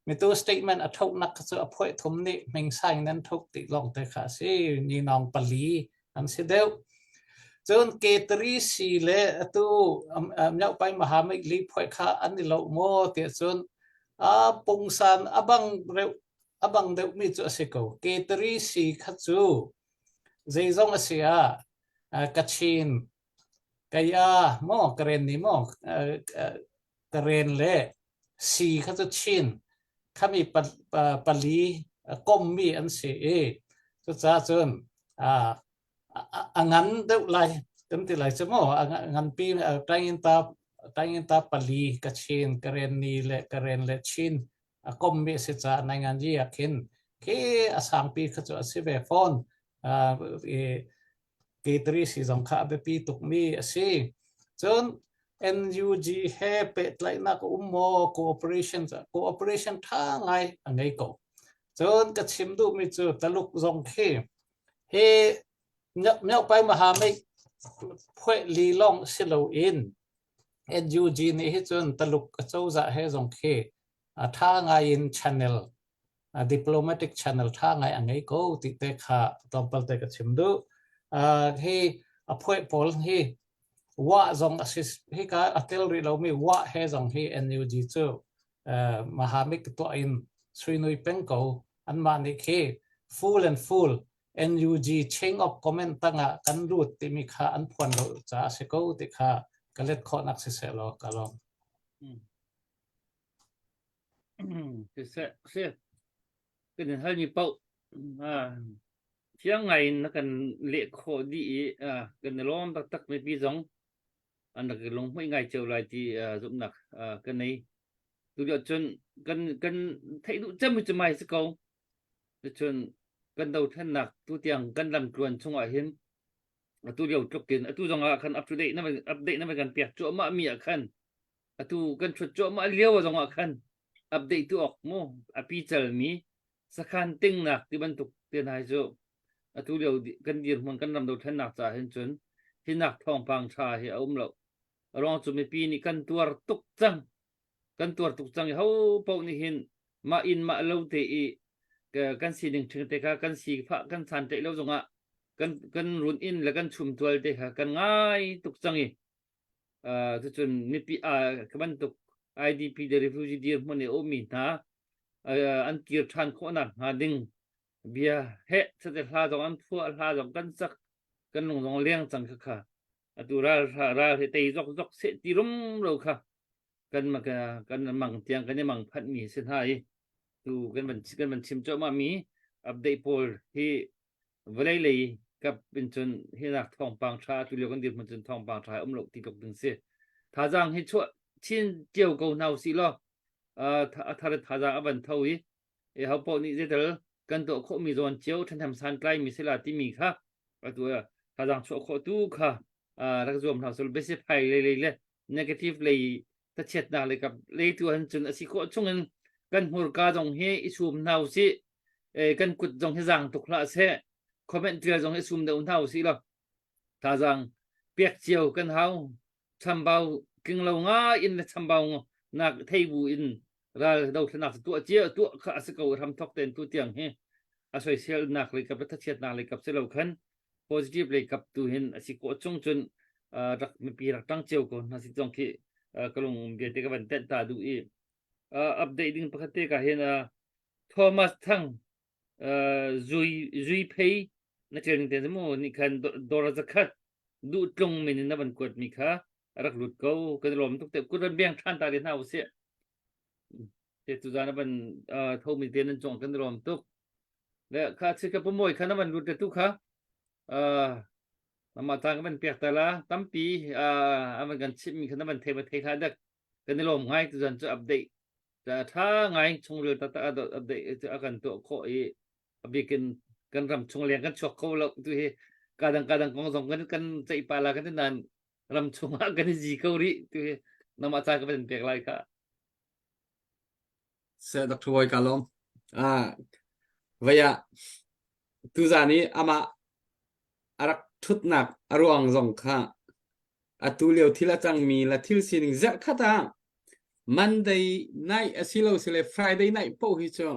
Mitu statement a thonak kha cu a phuai thum nih hmingsaing nan thuk ti lawng te kha a si. Ni nawng pali an si deuh. Cun K3C le atu Myaungpai Mahamik li phuai kha an i lo maw tiah cun a pungsan a bang reuh a bang deuhmi cu a si ko. K3C kha cu zeizong a si ah Kachin Kaya maw Karen ni maw Karen le Si kha cu Chin khami pali kommi an si i cucaah cun a ngan deuh lai kan ti lai cu mu a nganpi tainginta tainginta pali Kachin Karen ni le Karen le Chin a kommi a si caah nainganyi ah khin khi a sangpi kha cu a si ve fawn i K3 si zong kha a biapi tukmi a si. Cun NUG he pehtlaihnak a um maw cooperation cooperation ṭha ngai a ngei ko. Cun ka chim duhmi cu Taluk zong khi hi Myaungpai Mahamei phuai li lawng si loin NUG nih hi cun Taluk acozah he zong khi a ṭha ngai in channel diplomatic channel ṭha ngai a ngei ko ti te kha tlawmpal te ka chim duh. Hi a phuai pawl hi wa zong a si hika a tel rih lomi wa he zong hi NUG cu Mahamik tuah in suinui peng ko anmah nih khi full and full NUG chain of command tangah kan lut timi kha an phuan lo caah a si ko ti kha ka let khawhnak siseh law ka lawm. Siseh, si. Kan in halmi paoh fiang ngai in na kan leh khawh dih i kan i lawm taktak mipi zong an rak i lunghmuih ngai cio lai ti zumhnak ka nei. Tulio cun kan kan theih duh cemmi cu mai si ko. Cun kan dothlennak tutiang kan lamtluan chungah hin atu lio tluk in atu zong ah khan up to date na update na kan pek cuahmah mi ah khan atu kan thut cuahmah lio zong ah khan. Update tu awk mu a pical mi sakhan tingnak ti bantuk te hna hi cu atu lio kan dirhmun kan ram dothlennak caah hin cun hinak thawngpang tha hi a um lo. A ruang cu mipi nih kan tuar tuk cang. Kan tuar tuk cang i ho paoh nih hin mah inn mah lo te i kan sining ṭhing te kha kan si fah kan san tlaih lo zongah kan kan run inn le kan chumtual te kha kan ngai tuk cang i uh, cucun mipi uh, ka bantuk IDP le refugee dirhmun i ummi hna uh, an kir ṭhan khawhnak hnga ding bia heh chate hla zong an phuah hla zong kan sak kan lung zong leng cang kha kha atu ral ral he tei zok zok se ti rum ro kha kan kan mang tiang kan i mang phanh mi si hna i tu kan van kan van chim cuahmah mi update pawl hi vawlei lei kap in cun hinak thawngpang tha tu lio kan dirhmun cun thawngpang tha um lo ti tluk ding si thazaang hi chuah chin cio ko hna usih law a thar thazaang a van tho i e ho paoh nih zeital kan tuah khawh mi zawn cio ṭhahnem santlai mi sila timi kha atu thazaang chuah khawh tu kha rak zuam hna sul basic phai lei lei le negative lei thachiatnak lei kap lei tu han cun a si khawh chungin kan hmurka zong hi i sum hna usih kan kut zong hi zaang tuk hlah seh comment tial zong hi sum deuh hna usih law thazaang pek cio kan hau chambau tling lo nga in le chambau nak thei bu in ral dothlenak tuah cia tuah kha a si ko hram thok ten tu tiang hi a soisel nak lei kap thachiat nak lei kap si lo khan positive lei kap tu hin a si ko chung cun rak mipi rak tang cio ko hna si zong khi ka lung bia te ka van tenh ta du i update ding pakhat te ka hin Thomas Thang zui zui phei na tel ning te mu ni khan dora zakhat duh tlung min in na van kuat mi kha rak lut ko kan lawm tuk te kut van beng than ta te hna usih te tu zan van tho mi te nan chong kan lawm tuk le kha chi ka pumoi kha na van lut te tu kha nama tang van pek ta la tampi avan kan chim mi kha na van thei va thei kha dak kan i lawm ngai tu zan chu update tha ngai chungril ta ta update a kan tuah khawh i a bikin kan ram chung leng kan chuak kho lo tu hi kadang kadang kong zong kan kan ceih pa la kan ti nan ram chung ah kan i zi ko rih tu hi namah ca ka van pek lai kha Se Dr. Wai ka lawm. Ah vaya tuzan i amah a rak thutnak a ruang zong kha atu lio thil a cangmi la thil sining zarh khat ah Monday night asilo sile Friday night poh hi cu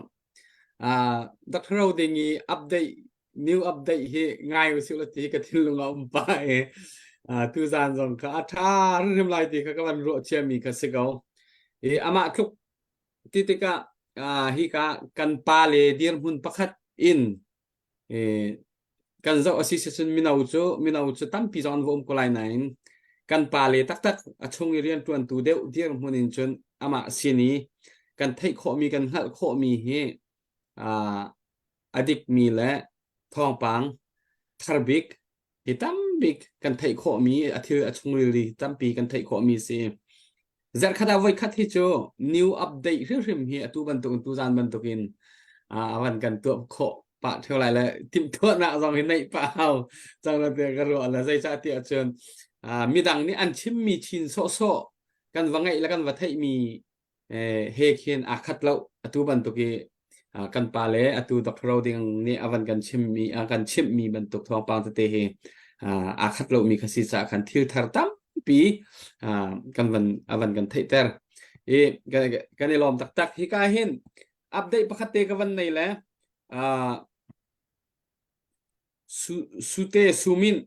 uh, Dr. Ro ding i update new update hi ngai usih la ti ka thinlung a um pa e uh, tu zan zong kha a tha hrim lai ti kha ka van ruah cia mi kha si ko i amah tluk ti tikah uh, hi ka kan pa le dirhmun pakhat in kan zoh a si cun mino cu mino cu tampi zong an va um ko lai nain kan pa le taktak a chung i rianṭuantu deuh dirhmun in cun amah sin i kan theih khawhmi kan hngalh khawhmi hi a dikmi le thawngpang thar bik hi tambik kan theih khawhmi a thil a chungril hi tampi kan theih khawhmi si. Zarhkhat ah voikhat hi cu new update hrimhrim hi atu bantuk in tuzan bantuk in a van kan tuah khawh pah theo lai le timhtuahnak zong hi neih pah hau cang la tiah ka ruah le zeicah tiah cun midang nih an chimmi chin sawhsawh kan va ngaih le kan va theihmi he khin aa khat lo atu bantuk i kan pa le atu Dr. Roding nih a van kan chimmi a kan chimhmi bantuk thawngpang tete hi aa khat lomi kha si caah khan thil thar tampi kan van a van kan theihter i kan i lawm taktak hi ka hin update pakhat te ka van nei le Sute Sumin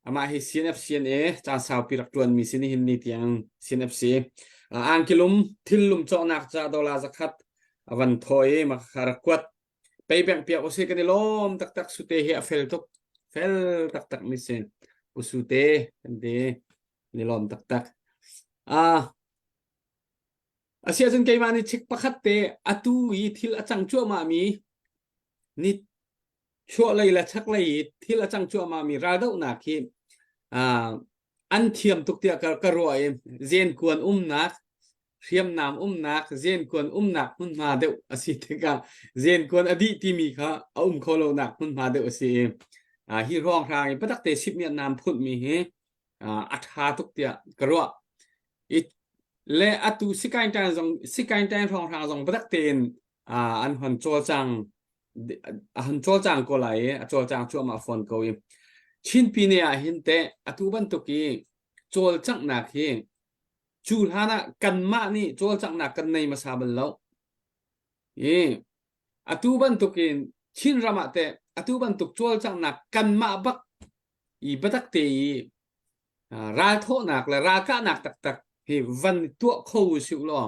Amah hi CNF-CNA caan saupi rak ṭuanmi si nihin ni tiang CNFC angkilum thillum cawknak ca dollar zakhat a van thaw i maka rak kuat. Paybank piak usih kan i lawm taktak Sute hi a fel tuk. Fel taktak mi si. U Sute kan ti. Kan i lawm taktak. Ah, Asiahcun keimah nih chik pakhat te atu i thil a cang cuahmah mi ni chuahlei le chaklei i thil a cang cuahmahmi raldohnak hi uh, an thiam tuk tiah ka, ka ruah i zenkuan umnak hriamnam umnak zenkuan umnak hmunhma deuh a si tikah zenkuan a dih timi kha a um kho lonak hmunhma deuh a si i uh, hi hrawnghrang i biatak te sipmiatnam phunmi hi uh, a tha tuk tiah ka ruah i. Le atu sikaintan zong sikaintan hrawnghrang zong biatak tein an hon cawlcang a hon cawlcang ko lai i a cawlcang cuahmah fawn ko i Chin pine ah hin teh atu bantuk i cawlcanghnak hi cu hlan ah kanmah nih cawlcanghnak kan nei hmasa bal lo i atu bantukin Chin ram ah teh atu bantuk cawlcanghnak kanmah bak i biatak te i ralthawhnak le ralkahnak taktak hi van tuah kho usih law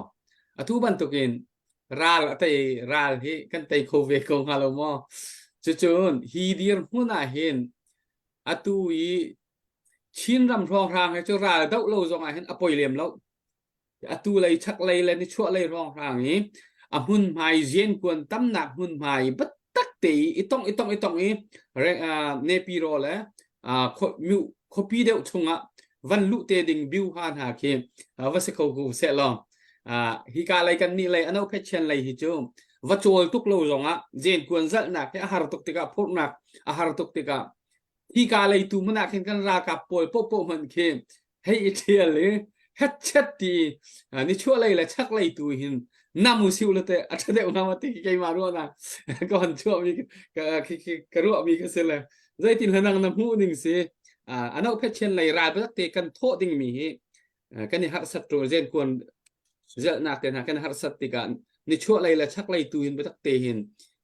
atu bantukin ral a tei ral hi kan tei kho ve ko hnga lo maw? Cucun hi dirhmun ah hin atu i Chinram hrawnghrang hi cu ral doh lo zong ah hin a poi lem lo. Atu lei chaklei le nichuah lei hrawnghrang i a hmunhmai ziankuan tamnak hmunhmai biatak te i i tong i tong i tong i Nepiro le khuapi deuh chungah van luh te ding biuha hna khi va si kho ko seh law hika lei kan nih lei ano phetchian lei hi cu va cawl tuk lo zongah zenkuan zalhnak hi a har tuk tikah phurhnak a har tuk tikah hika lei tu hmun ah khin kan ralkap pawl popo hmanh khi hei i ṭhial i hetchet ti nichuah lei le chak lei tu hin nam u siu le te a ṭha deuh hnga ma ti keimah ruahnak ka hon chuahmi ka ruahmi ka si le zeitin hlanang na hmuh ning si ano phetchen lei ral biak te kan thawh dingmi hi kan i harsat tu zen kuan zelnak te hna kan harsat tikah nichuah lei le chak lei tu hin biatak te hin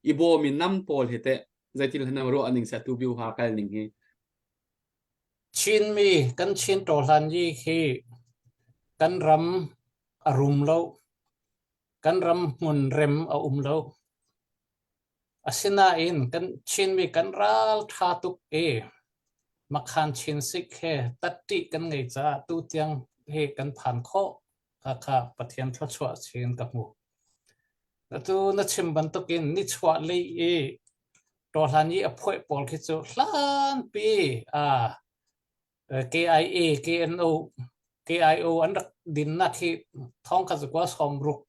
i bawm in nam pawl hi te zeitin hlanang ruah ning sa tu biu ha kal ning hi Chinmi kan Chin ṭawhlan yi khi kan ram a rum lo. Kan ram hmun rem a um lo. Asinain kan Chinmi kan ral ṭha tuk i Makhan Chin sik he tatṭih kan ngei caah tutiang hi kan phan khawh. Khakha Pathian thluachuah chin ka hmu. Atu na chim bantukin nichuah lei i ṭawhlan i a phuaih pawl khi cu hlanpi ah KIA, KNO, KIO an rak dinnak hi thong kha zakua 60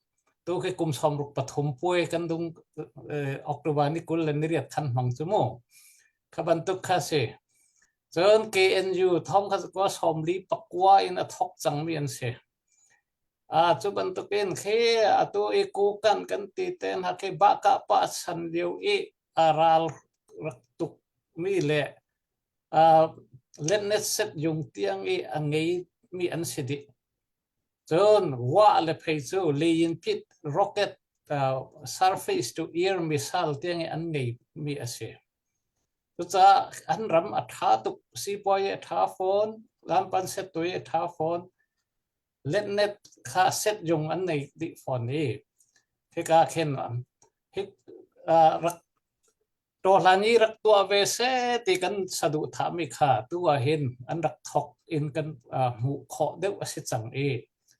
tu khi kum 63 puai kan dung October ni 20 le ni riat khan hmang cu mu. Kha bantuk kha si. Cun KNU thong kha zakua 49 in a thok cangmi an si. Ah, cu bantukin khi atu i kukan kan ti te hna khi bahkah pa san lio i a ral rak tuk mi le uh, letnet set yung tiang i a ngei mi an si dih. Cun wa le phei cu lein pit rocket uh, surface to air missile tiang i an ngei mi a si. Cucaah an ram a ṭha tuk, sipuai a ṭha fawn, lampan settui a ṭha fawn, letnet kha setyung an nei dih fawn i hika khin hi rak ṭawhlan i rak tuah ve seh ti kan saduhthahmi kha tu ah hin an rak thok in kan hmuh khawh deuh a si cang i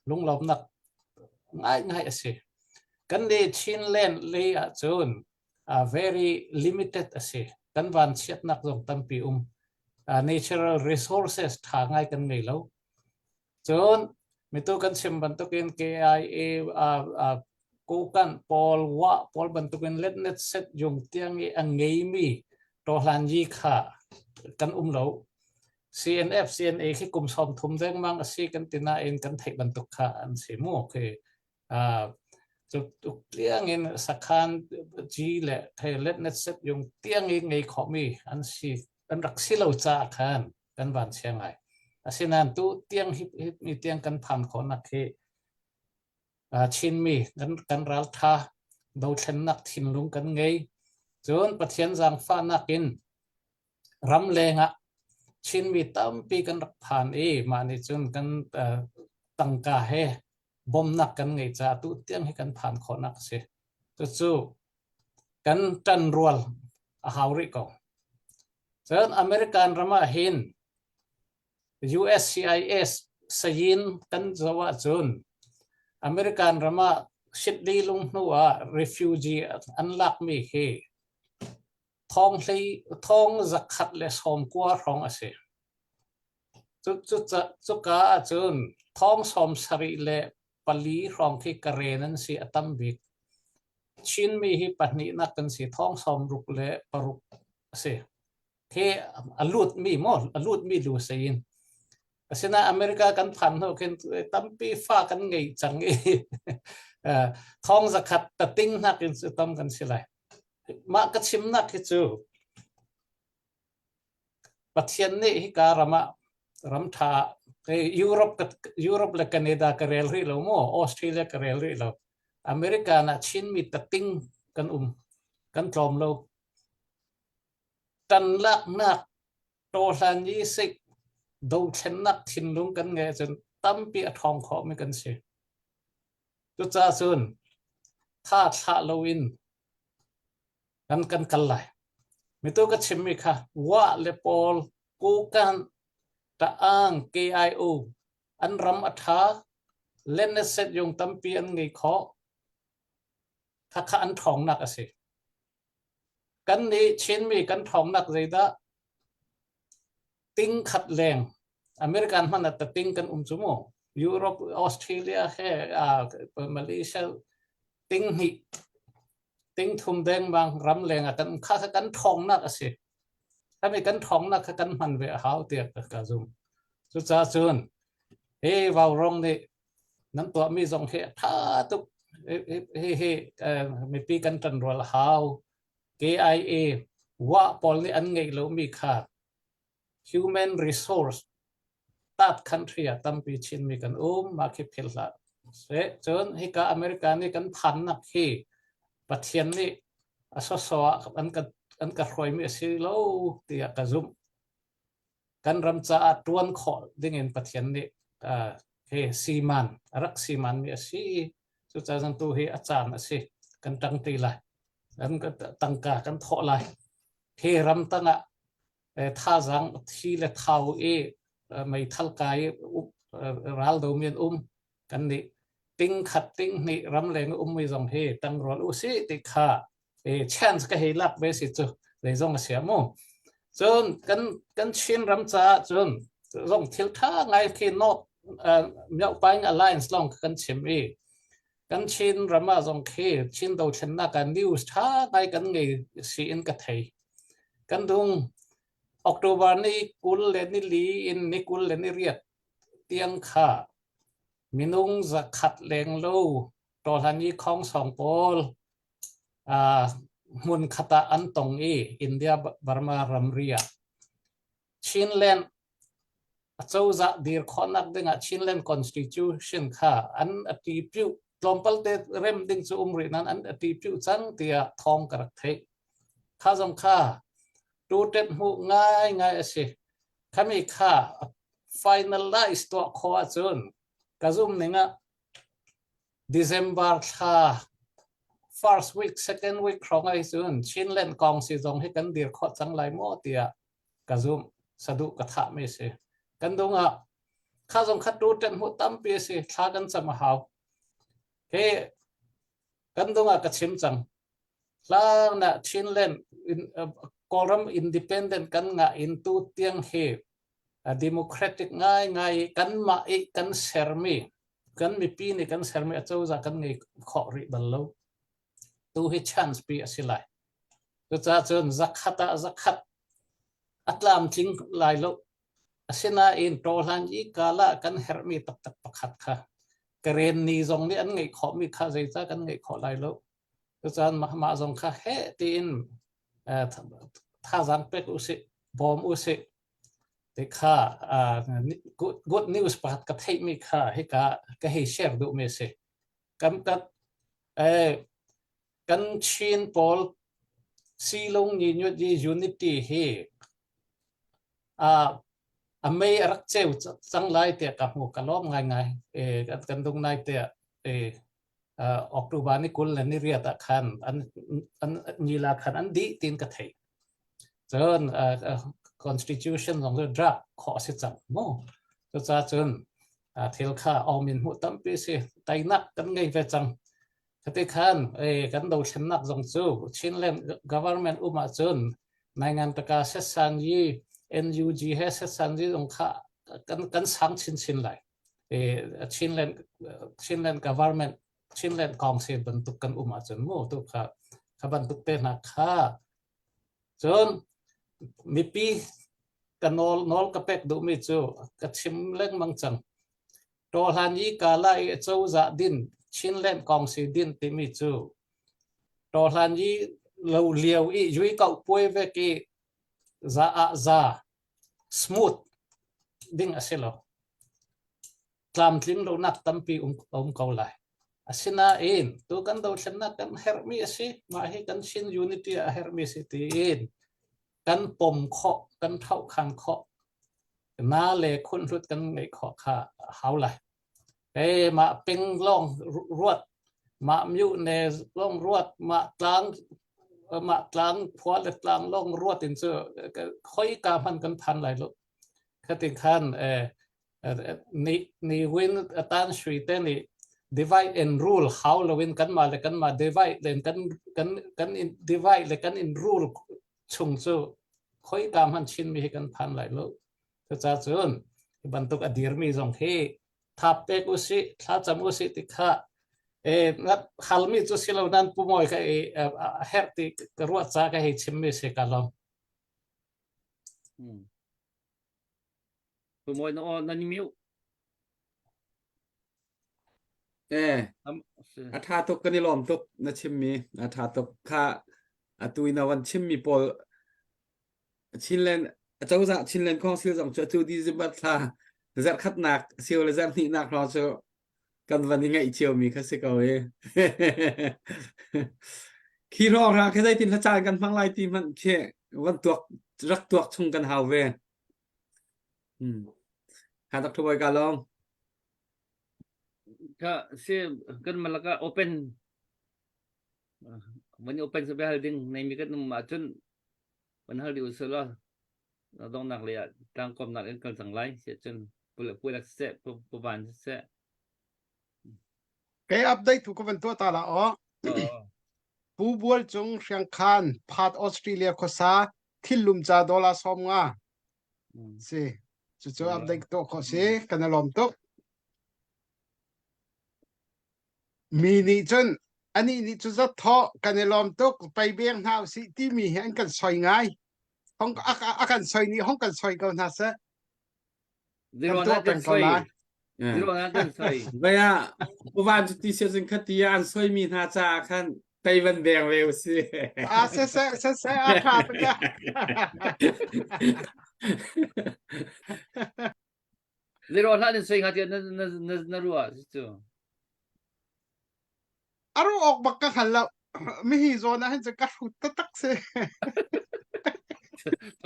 lunglawmnak ngaingai a si. Kan nih Chinland lei ahcun uh, very limited a si. Kan vanchiatnak zong tampi um. Uh, natural resources tha ngai kan ngei lo. Cun mitu kan chim bantukin KIA uh, uh, Kukan pawl wa pawl bantukin letnet set yung tiang i a ngeimi tohlan yi kha kan um lo. CNF CNA khi kum 30 dengmang a si kan ti nain kan theih bantuk kha an si mu khi Cu tuk tiangin sakhan G le thei letnet set yung tiang i ngei khawhmi an si an rak si lo caah khan kan van chia ngai. Asinain tu tiang hi mi tiang kan phan khawhnak hi Chinmi kan kan raltha dothlennak thinlung kan ngei. Cun Pathian zaangfahnak in ramleng ah Chinmi tampi kan rak phan i mah nih cun kan tangka he bawmnak kan ngeih caah tu tiang hi kan phan khawhnak a si. Cucu kan ṭanrual a hau rih ko. Cun American ram ah hin USCIS sayin kan zoh ahcun American ram ah Sydney lung hnu ah refugee an lakmi hi thong hlei thong 190 hrawng a si. Cuka ahcun thong 74 hrawng khi Karen an si a tam bik. Chinmi hi pahnihnak kan si thong 66 a si. Khi a lutmi maw a lutmi lu sein. Asinain America kan phan hnu khin tampi fa kan ngei cang i thong zakhat tating nakin cu tam kan si lai. Mah ka chimnak hi cu Pathian nih hika ram ah ram ṭha Europe Europe le Canada ka rel rih lo maw Australia ka rel rih lo America na Chinmi tating kan um kan tlawm lo tan laknak tawhlan i sik dothlennak thinlung kan ngeih ahcun tampi a ṭhawng khawhmi kan si. Cucaah cun tha thlah loin kan kan kal lai. Mitu ka chimmi kha Wa le pawl Kukan Ta'ang KIO an ram a ṭha Leneset yung tampi an ngei khawh khakha an ṭhawngnak a si. Kan nih Chinmi kan ṭhawngnak zeidah ting khat leng American hmanh ah ting kan um cu mu Europe Australia he uh, Malaysia ting hnih ting thum dengmang ram leng ah kan kha kha kan ṭhawngnak a si kami kan ṭhawngnak kha kan hman ve a hau tiah ka zum cucaah cun hi vaurawng nih nan tuahmi zong hi a ṭha tuk hi hi mipi kan ṭan rual a hau KIA wa pawl nih an ngeih lomi kha human resource tat country ah tampi Chinmi kan um mah khi philh hlah seh cun hika America nih kan phannak hi Pathian nih a sawsawh ah an ka an ka hruaimi a si lo tiah ka zumh kan ram caah ṭuan khawh dingin Pathian nih uh, he siman a rak siman mi a si cucaah tu hi a caan a si kan ṭang ti lai kan tangka kan thawh lai hi ram tangah thazaang thi le thau i meithal kai ral do mi an um kan nih ting khat ting hnih ram leng um mi zong hi tangrual u si ti kha e chance ka hei lak ve si cu zeizong a sia mu cun kan kan Chin ram caah cun zong thil tha ngai khi North Myaung Alliance long kan chim i kan Chin ram ah zong khi Chin dothlennak ah news tha ngai kan ngei si in ka thei kan dung October ni 20 le ni li in ni 20 le ni riat tiang kha minung zakhat leng lo tawhlan i khong song pawl hmun khat ah an tong i India Burma ramri ah Chinland acozah dir khawhnak dingah Chinland Constitution kha an ati piu tlawmpal te rem ding cu um rih nan an ati piu cang tiah thawng ka rak theih kha zong kha tu tet hmuh ngai ngai a si khami kha finalize tuah khawh ahcun ka zum ning ah December thla first week second week hrawng ai cun Chinland kong si zong hi kan dir khawh cang lai maw tiah ka zumh saduh ka thah mi si kan dung ah kha zong kha tu ṭen hmuh tampi si thla kan cam a hau he kan dung ah ka chim cang hlang na Chinland in, uh, Kawlram independent kan nga in tu tiang hi democratic ngai ngai kan mah i kan sermi kan mipi nih kan sermi acozah kan ngei khawh rih bal lo tu hi chance pi a si lai cucaah cun zakhat ah zakhat a tlamtling lai lo asinain tawhlan i kala kan herhmi taktak pakhat kha karen ni zong nih an ngeih khawhmi kha zeicah kan ngeih khawh lai lo cucaah mah mah zong kha heh tiin thazaang pek usih bawm usih Te kha good news pakhat ka theihmi kha hika ka hei share duhmi a si. Kan kan eh, kan Chin pawl silung ni nyut yi unity hi a a mei a rak ceu cang lai tiah ka hmu ka lawm ngaingai eh, kan dung nai tiah eh, October ni 20 le ni riat ah khan an an nila khan an dih tin ka thei cun constitution zong cu draft khawh a si cang mu cucaah cun thil kha awmin hmuh tampi si teinak kan ngei ve cang khati khan kan dothlennak zong cu Chinland government um ahcun naingan taka setsan yi NUG he setsan yi zong kha kan kan sang chinchin lai Chinland Chinland government Chinland Council bantuk kan um ahcun mu tu kha kha bantuk te hna kha cun mipi ka nawl nawl ka pek duhmi cu ka chim lengmang cang. Tawhlan i kala i cozah din Chinland kong si din timi cu tawhlan i lo lio i yui kau puai vek i za ah za smooth ding a si lo. Tlamtling lonak tampi um, um ko lai. Asinain tu kan dothlennak kan herhmi a si. Mah hi kan Chin unity a herhmi si tiin kan pom khawh, kan thlauhkhan khawh, na le khunhlut kan ngeih khawh kha hau lai. E mah peng lawng ruat, mah myu ne lawng ruat, mah tlang mah tlang khua le tlang lawng ruat in cu khoi ka hman kan phan lai lo. Khatin khan eh ni ni win atan sui te nih divide and rule hau loin kan mah le kan mah divide len kan kan kan in divide le kan in rule chung cu khoi ka hman chin mi hi kan phan lai lo cucaah cun hi bantuk a dirmi zong hi thap pek usih thlacam usih ti kha e halmi cu silo nan pu mawi ka i a herh ti ka ruah ca ka hei chimmi si ka lawm Pu Mawi na aw nan i mute. Eh, a ṭha tuk kan i lawm tuk na chimmi a ṭha tuk kha atu in a van chimmi pawl Chinland acozah Chinland Council zong cu atu December thla zarhkhatnak sio le zarhhnihnak hrawng cu kan van i ngaih ciomi kha si ko i khi hrawng hra khi zeitin hla caan kan hmang lai ti hmanh khi van tuak rak tuak chung kan hau ve Hmm. Ha tak thuai ka long. Ka si kan malaka open van open sa hal ding nei mi kan um ahcun van hal dih usih law donghnak lei ah tlangkawmnak in kal cang lai si ahcun pulak siseh puvan siseh Kei update tu ka van tuah ta la aw. Pu Bual Cung Hriangkhan Phat Australia khuasa thillum ca dollar 50 si. Cucu update tuah khawh si. Kan i lawm tuk. Mi nih cun anih nih cu zat thawh kan i lawm tuk pei beng hna usih timi hi an kan soi ngai. Hong a, a kan soi nih hong kan soi ko hna seh. Kan tuah peng ko lai. Vaya uvan cu ti sia cun khati ah an soimi hna caah khan tei van beng ve usi. Ah se se se se a tha tuk Zero hlah nan soi hnga tiah na na na na ruah cu. A ruah awk bak ka hngal lo. Mihi zawn ah hin cun ka hrut taktak si.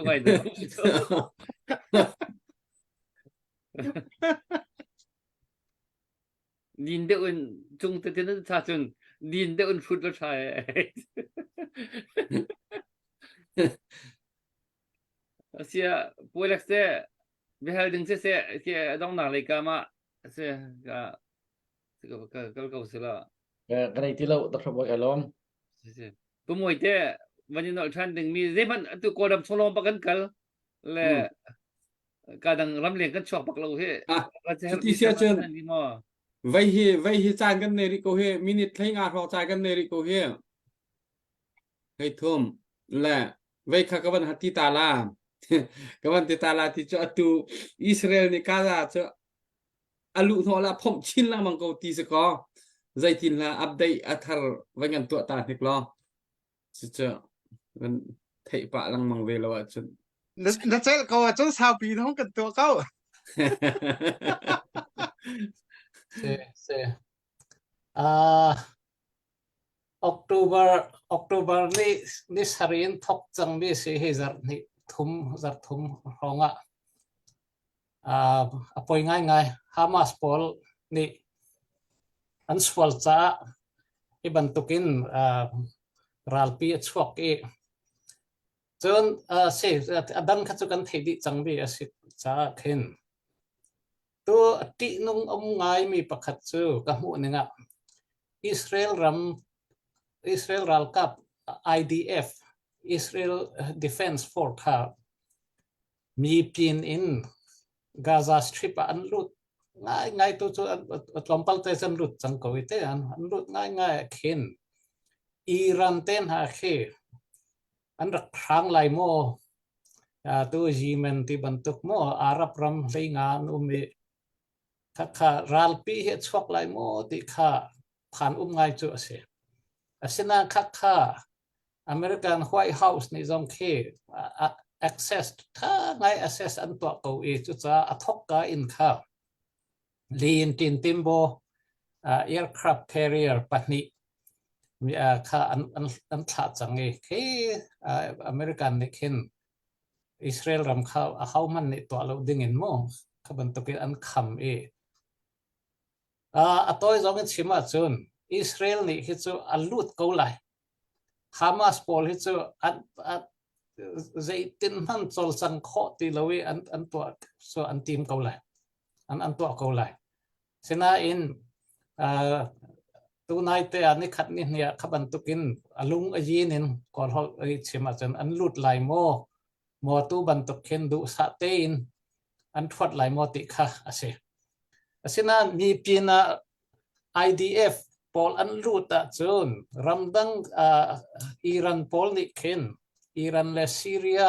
Ngai deuh. Din deuh in cung tete na tha cun din deuh in hrut la tha e. Asia pualek se bihal ding se se ke dongnak lei ka ma se ka kal ko sila. Ka nei ti lo Dr. Bawi ka lawm. Pumoi te van in nol than ding mi zeihmanh atu Kawlram chawlawng bak kan kal le ka dang ramleng kan chuak bak lo hi. Ah, cuti sia cun vei hi vei hi caan kan nei rih ko hi minute thlei nga hrawng caan kan nei rih ko hi. Hei thum le vei kha ka van hati ta la ka van ti ta la ti cu atu Israel nih Gaza cu a luh hnawh la phomh chin lengmang ko ti si kaw zeitin la update a thar van kan tuah ta hnik law cucu van theih pah lengmang ve lo ahcun na na celh ko ahcun saupi hong kan tuah ko Si si. Ah October October ni ni sarih in thok cangmi si hi zarh hnih thum zarh thum hrawng ah a poi ngaingai. Hamas pawl nih an sual caah hi bantukin ralpi a chuak i cun si a dang kha cu kan theih dih cangmi a si caah khin tu ṭihnung um ngaimi pakhat cu ka hmuh ning ah Israel ram Israel ralkap IDF Israel Defense Force kha Mipin in Gaza Strip ah an lut ngaingai tu cu tlawmpal te an lut cang ko i te an an lut ngaingai ah khin Iran te hna khi an rak hrang lai maw? Tu Yemen ti bantuk maw Arab ram hleinga an um i khakha ralpi hi a chuak lai maw ti kha phan um ngai cu a si. Asinain khakha American White House nih zong khi access tha ngai access an tuah ko i cucaah a thokka in kha Lin Tin Timbo aircraft carrier pahnih kha an, an, an thlah cang i khi American nih khin Israel ram kha ahohmanh nih tuah lo ding in mu kha bantukin an kham i a tawi zong in chim ahcun Israel nih hi cu a lut ko lai. Hamas pawl hi cu an, an zeitin hman cawlcang khawh ti lo i an, an tuah so an tim ko lai. An, an tuah ko lai. Sinain uh, tunai te ah nikhat ni hnih ah kha bantukin a lung a yin in kawl holh i chim ahcun an lut lai maw maw tu bantuk khin duhsah tein an thuat lai maw ti kha a si. Asinain mi pin ah IDF pawl an lut ahcun ramdang uh, Iran pawl nih khin Iran le Syria,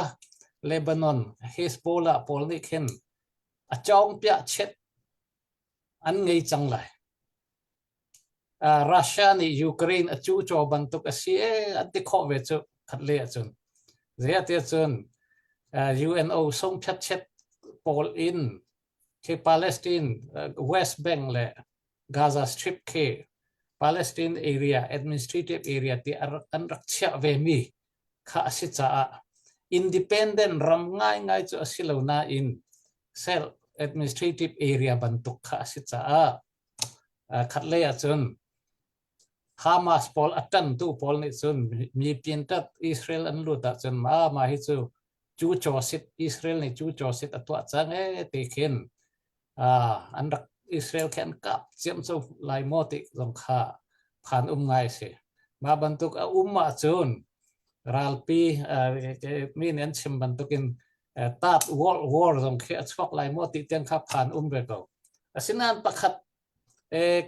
Lebanon, Hezbollah pawl nih khin a cawngpiah chet an ngei cang lai. Uh, Russia nih Ukraine a cu caw bantuk a si e an ti khawh ve cu khat le ahcun. Zei ti ahcun uh, UNO sungphiat chet pawl in khi Palestine uh, West Bank le Gaza Strip khi Palestine area administrative area ti an rak chiah ve mi kha a si caah independent ram ngaingai cu a si lo nain self administrative area bantuk kha a si caah khatlei ahcun Hamas pawl a ṭantu pawl nih cun mi piantat Israel an lut ahcun ma ma hi cu cu chaw sit Israel nih cu chaw sit a tuah cang ee ti khin an rak Israel khi an kap ciamco lai maw ti zong kha phan um ngai si. Mah bantuk a um ahcun ralpi mi nih an chim bantukin tat world war zong khi a chuak lai maw ti tiang kha phan um ve ko. Asinain pakhat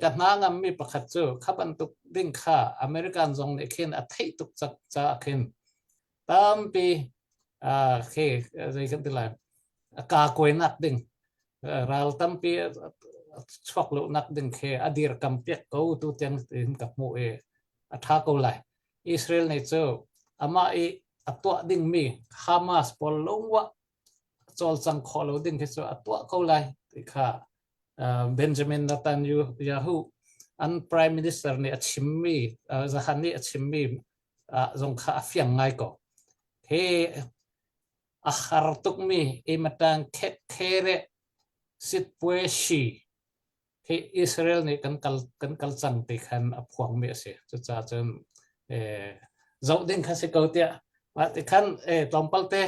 ka hna ngammi pakhat cu kha bantuk ding kha American zong nih khin a theih tuk cak caah khin tampi khi zei kan ti lai ka kuainak ding ral tampi chuak lo nak ding khi a dirkam piak ko tu tiang in ka hmuh i a tha ko lai Israel nih cu amah i a tuah ding mi Hamas pawl lungwa cawlcang khawh lo ding khi cu a tuah ko lai ti kha Benjamin Netanyahu an prime minister nih a chimmi zahan nih a chimmi zong kha a fiang ngai ko. Hi a har tukmi imatang khet khere sitpue shi hi Israel nih kan kal kan kal cang ti khan a phuangmi a si. Cucaah cun eh, zoh ding kha si ko tiah mah ti khan eh, tlawmpal te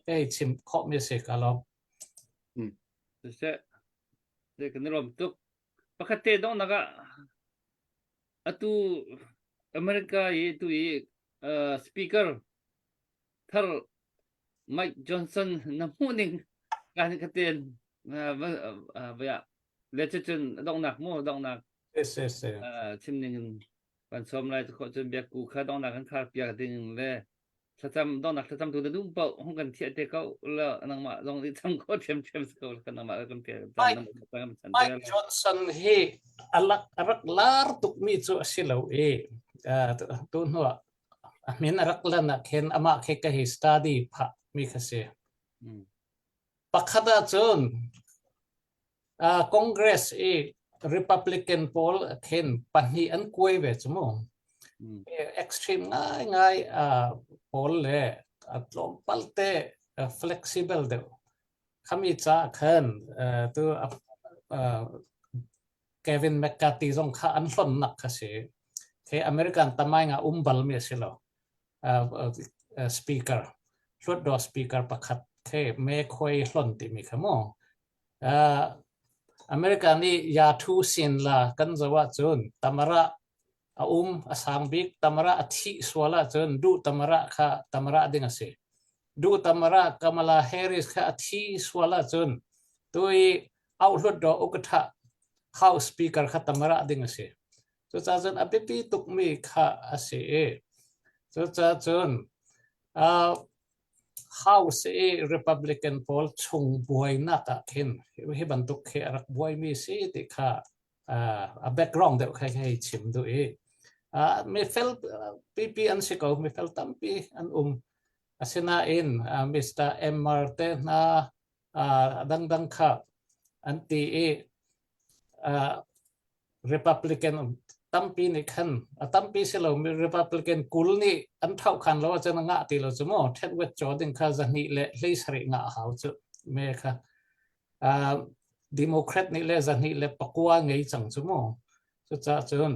eh, chim khawhmi a si ka lawm. Hmm. Siseh, kan i lawm tuk. Pakhat te donghnak ah atu America i tu i uh, speaker thar Mike Johnson na hmuh ning kan khaten uh, le cun donghnak mu donghnak yes yes uh, chim ning in kan sawm lai khawh cun biakku kha donghnak kan khar piak ding le thlacam donghnak thlacam tu na duh paoh hung kan thiah te ko la nangmah zong i cham kho ṭhiamṭhiam si ko kan nangmah kan pe Mike Johnson hi alak rak lar tukmi cu a si lo i tu hnuah a min a rak lan ah khin amah khi ka hi study phah mi kha si pakhat ah cun Congress i Republican pawl khin pahnih an kuai ve cu mu. Extreme ngaingai pawl le tlawmpal te flexible deuh. Khami ca khan tu Kevin McCarthy zong kha an hlonnak kha si. He American tamai nga um bal mi a si lo. Speaker, Hluttaw speaker pakhat he me khoi hlon timi kha mu. America nih Yathu sin la kan zoh ahcun Tamara a um a sang bik Tamara a thih sual ahcun duh Tamara kha Tamara ding a si. Duh Tamara Kamala Harris kha a thi sual ahcun tui auhlut-daw ukatha House Speaker kha Tamara ding a si. Cucaah cun a biapi tukmi kha a si i cucaah cun uh, House i Republican pawl chung buainak ah khin hi bantuk khi a rak buaimi si ti kha a background deuh kha hei chim duh i mi fel pipi an si ko mi fel tampi an um asinain Mr. Emmer te hna dangdang kha an ti i Republican tampi nih khan a tampi si lo mi Republican 20 nih an thau khan lo ahcun a ngah ti lo cu mu ṭhet wet caw ding kha zahnih le 17 ngah a hau cu me kha Democrat nih le 209 ngei cang cu mu cucaah cun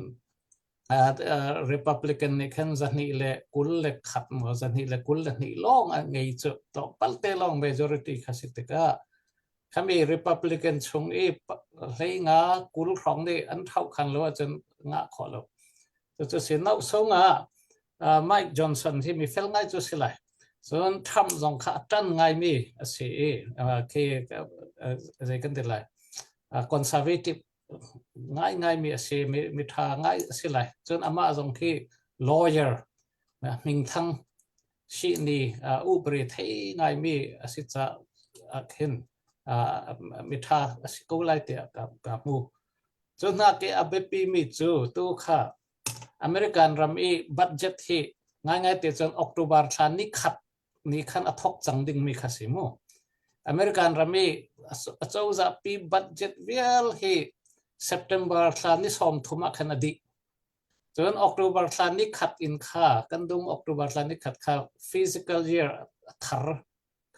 Republican nih khan 221 maw 222 lawng an ngei cu tlawmpal te lawng majority kha si tikah khami Republican chung i hleinga 20 hrawng nih an thauh khan lo ahcun ngah khawh lo. Cucu si no sung ah Mike Johnson hi mi fel ngai cu si lai. Cun Trump zong kha a ṭan ngaimi a si i khi zei kan ti lai conservative ngaingaimi a si mi mi ṭha ngai a si lai. Cun amah zong khi lawyer hmingthang sihni upri thei ngaimi a si caah khin mi ṭha a si ko lai tiah ka, ka hmu. Cu hna ke a biapi mi cu tu kha American ram i budget hi ngaingai te cun October thla ni khat ni khan a thok cang dingmi kha si mu. American ram i a cozah pi budget vial hi September thla ni 30 ah khan a dih. Cun October thla ni khat in kha kan dung October thla ni khat kha physical year a thar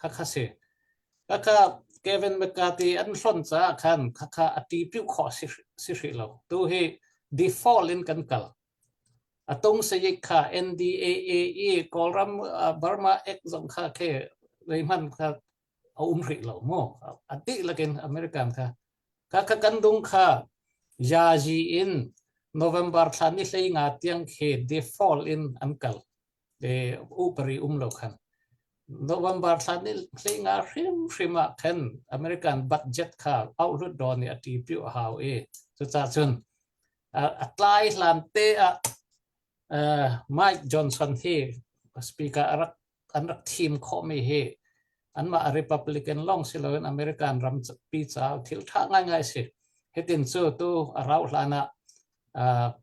kha kha si. Kha Kevin McCarthy an hlon caah khan kha kha a ti piu khawh si, si hrih lo. Tu hi default in kan kal. A tung sayik kha NDAA i Kawlram Burma Act zong kha khe zeihmanh kha a um hrih lo mu. A dihlak in American kha kha kha kan dung kha yazi in November thla ni 15 tiang khi default in an kal. E upari um lo khan. November thla ni 15 hrimhrim ah khan American budget kha auhlut dawn i a ti piu hau i cucaah cun a tlai hlan te ah Mike Johnson hi speaker a rak an rak thim khawhmi hi anmah Republican lawng si loin American ram pi caah thil ṭha ngaingai si. Hitin cu tu a rauh hlan ah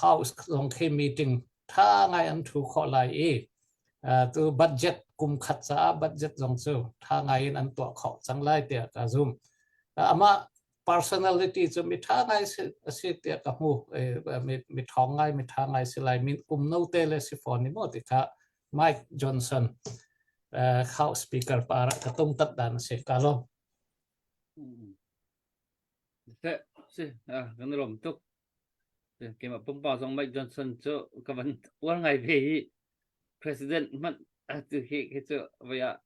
House zong khi meeting ṭha ngai an ṭhu khawh lai i tu budget kum khat caah budget zong cu ṭha ngai in an tuah khawh cang lai tiah ka zum. Amah personality cu mi ṭha ngai a si tiah ka hmu. Mi ṭhawng ngai, mi ṭha ngai si lai. Min kum no te le si fawn ni maw ti kha Mike Johnson House Speaker para ka tung tat dan a si. Ka lawm. Si, si, kan lawm tuk. Keimah pumpak zong Mike Johnson cu ka van uar ngai ve hi. President hmanh tu hi khi cu voi ah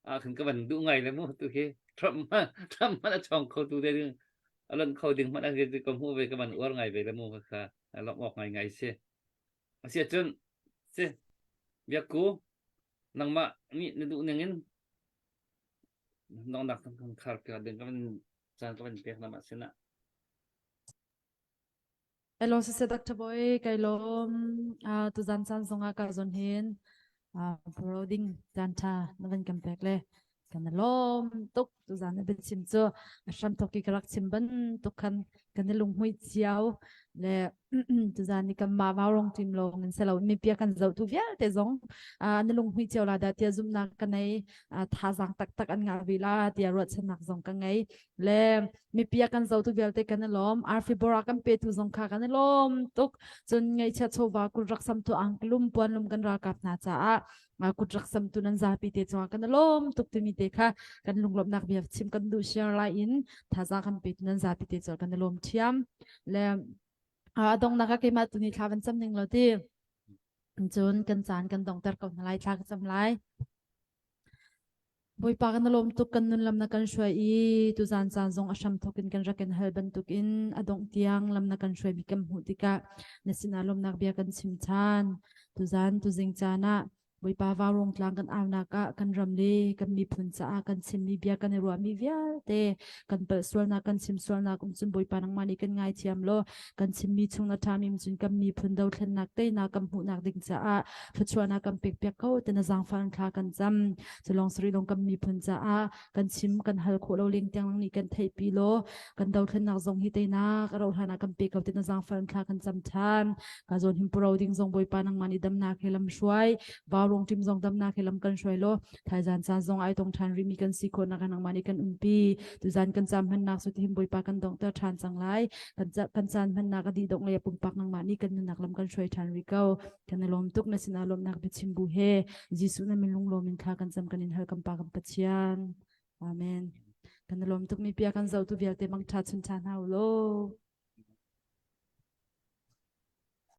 ah khan ka van duh ngai le mu tu khi Trump Trump hmanh a chawng kho tu te ding a lonh kho ding hmanh an ka hmuh ve ka van uar ngai ve le mu kha kha lawmh awk ngai ngai si asia cun si biakku nangmah nih na duh ning in nongnak kan khar ka ding ka van caan ka van pek nama sinah Hello, siseh Dr. Boy, kai lawm. Uh, tuzan caan zongah ka zon hin uh, puro ding caan tha na van kan pek le kan lawm tuk tuzan na biachim cu a hram thok i ka rak chim ban tuk khan kan i lunghmui ciao le tuzan ni kan ma vaurong team lawng in selo mi pia kan zoh tu vialte zong uh, na lunghmui cio la da tia zumnak ka nei uh, thazang taktak an ngah vi la tia ruahchannak zong ka ngei le mipi a kan zotu vialte kan i lawm arfi bora kan petu zong kha kan i lawm tuk cun ngaihchia chawva kut rak samtu angklum puanlum kan ralkap hna caah kut rak samtu nan zapi te cungah kan i lawm tuk timi te kha kan lunglawmhnak bia chim kan duh share lai in thazaang kan petu nan zapi te cungah kan i lawm thiam le a dongnak ah keimah tuni thla van cam ning lo ti cun kan caan kan dongter ko hna lai thla ka cam lai Bawipa kan lawm tuk kan nun lam na kan hruai i tuzan caan zong a hram thawk in kan rak in hal bantuk in a dongh tiang lam na kan hruai mi kan hmuh tikah na sinah lawmnak bia kan chim ṭhan. Tuzan tuzing caan ah. Bawipa Vaurong tlang kan aunak ah kan ram le kan miphun caah kan chimmi bia kan i ruahmi vialte kan palh sualnak kan chim sualnak um cun Bawipa nangmah nih kan ngaithiam law kan chimmi chung na ṭhami cun kan miphun dothlennak teinak kan hmuhnak ding caah thluachuahnak kan pek piak ko ti na zaangfah in thla kan cam. Culong sari long kan miphun caah kan chim kan hal khawh lo leng tiang nih kan theihpi law kan dothlennak zong hi teinak a rauh hlan ah kan pe ko ti na zaangfah in thla kan cam ṭhan. Ka zawn him puro ding zong Bawipa nangmah nih damnak he lam hruai Vaurong ṭim zong damnak he lam kan hruai law thaizan caan zong ai tong ṭhan rihmi kan si khawhnak ah nangmah nih kan umpi. Tuzan kan caan hmannak cu tihin Bawipa kan donghter ṭhan cang lai. Kan kan caan hmannak a dih dongh le pumpak nangmah nih kan nunnak lam kan hruai ṭhan rih ko. Kan i lawm tuk na sinah lawmhnak biachim bu he Jesuh na min lunglawm in thla kan cam kan in hal kan Pa kan Pathian. Amen. Kan i lawm tuk mi pia kan zohtu vialte mangṭha chun ṭha hna u law.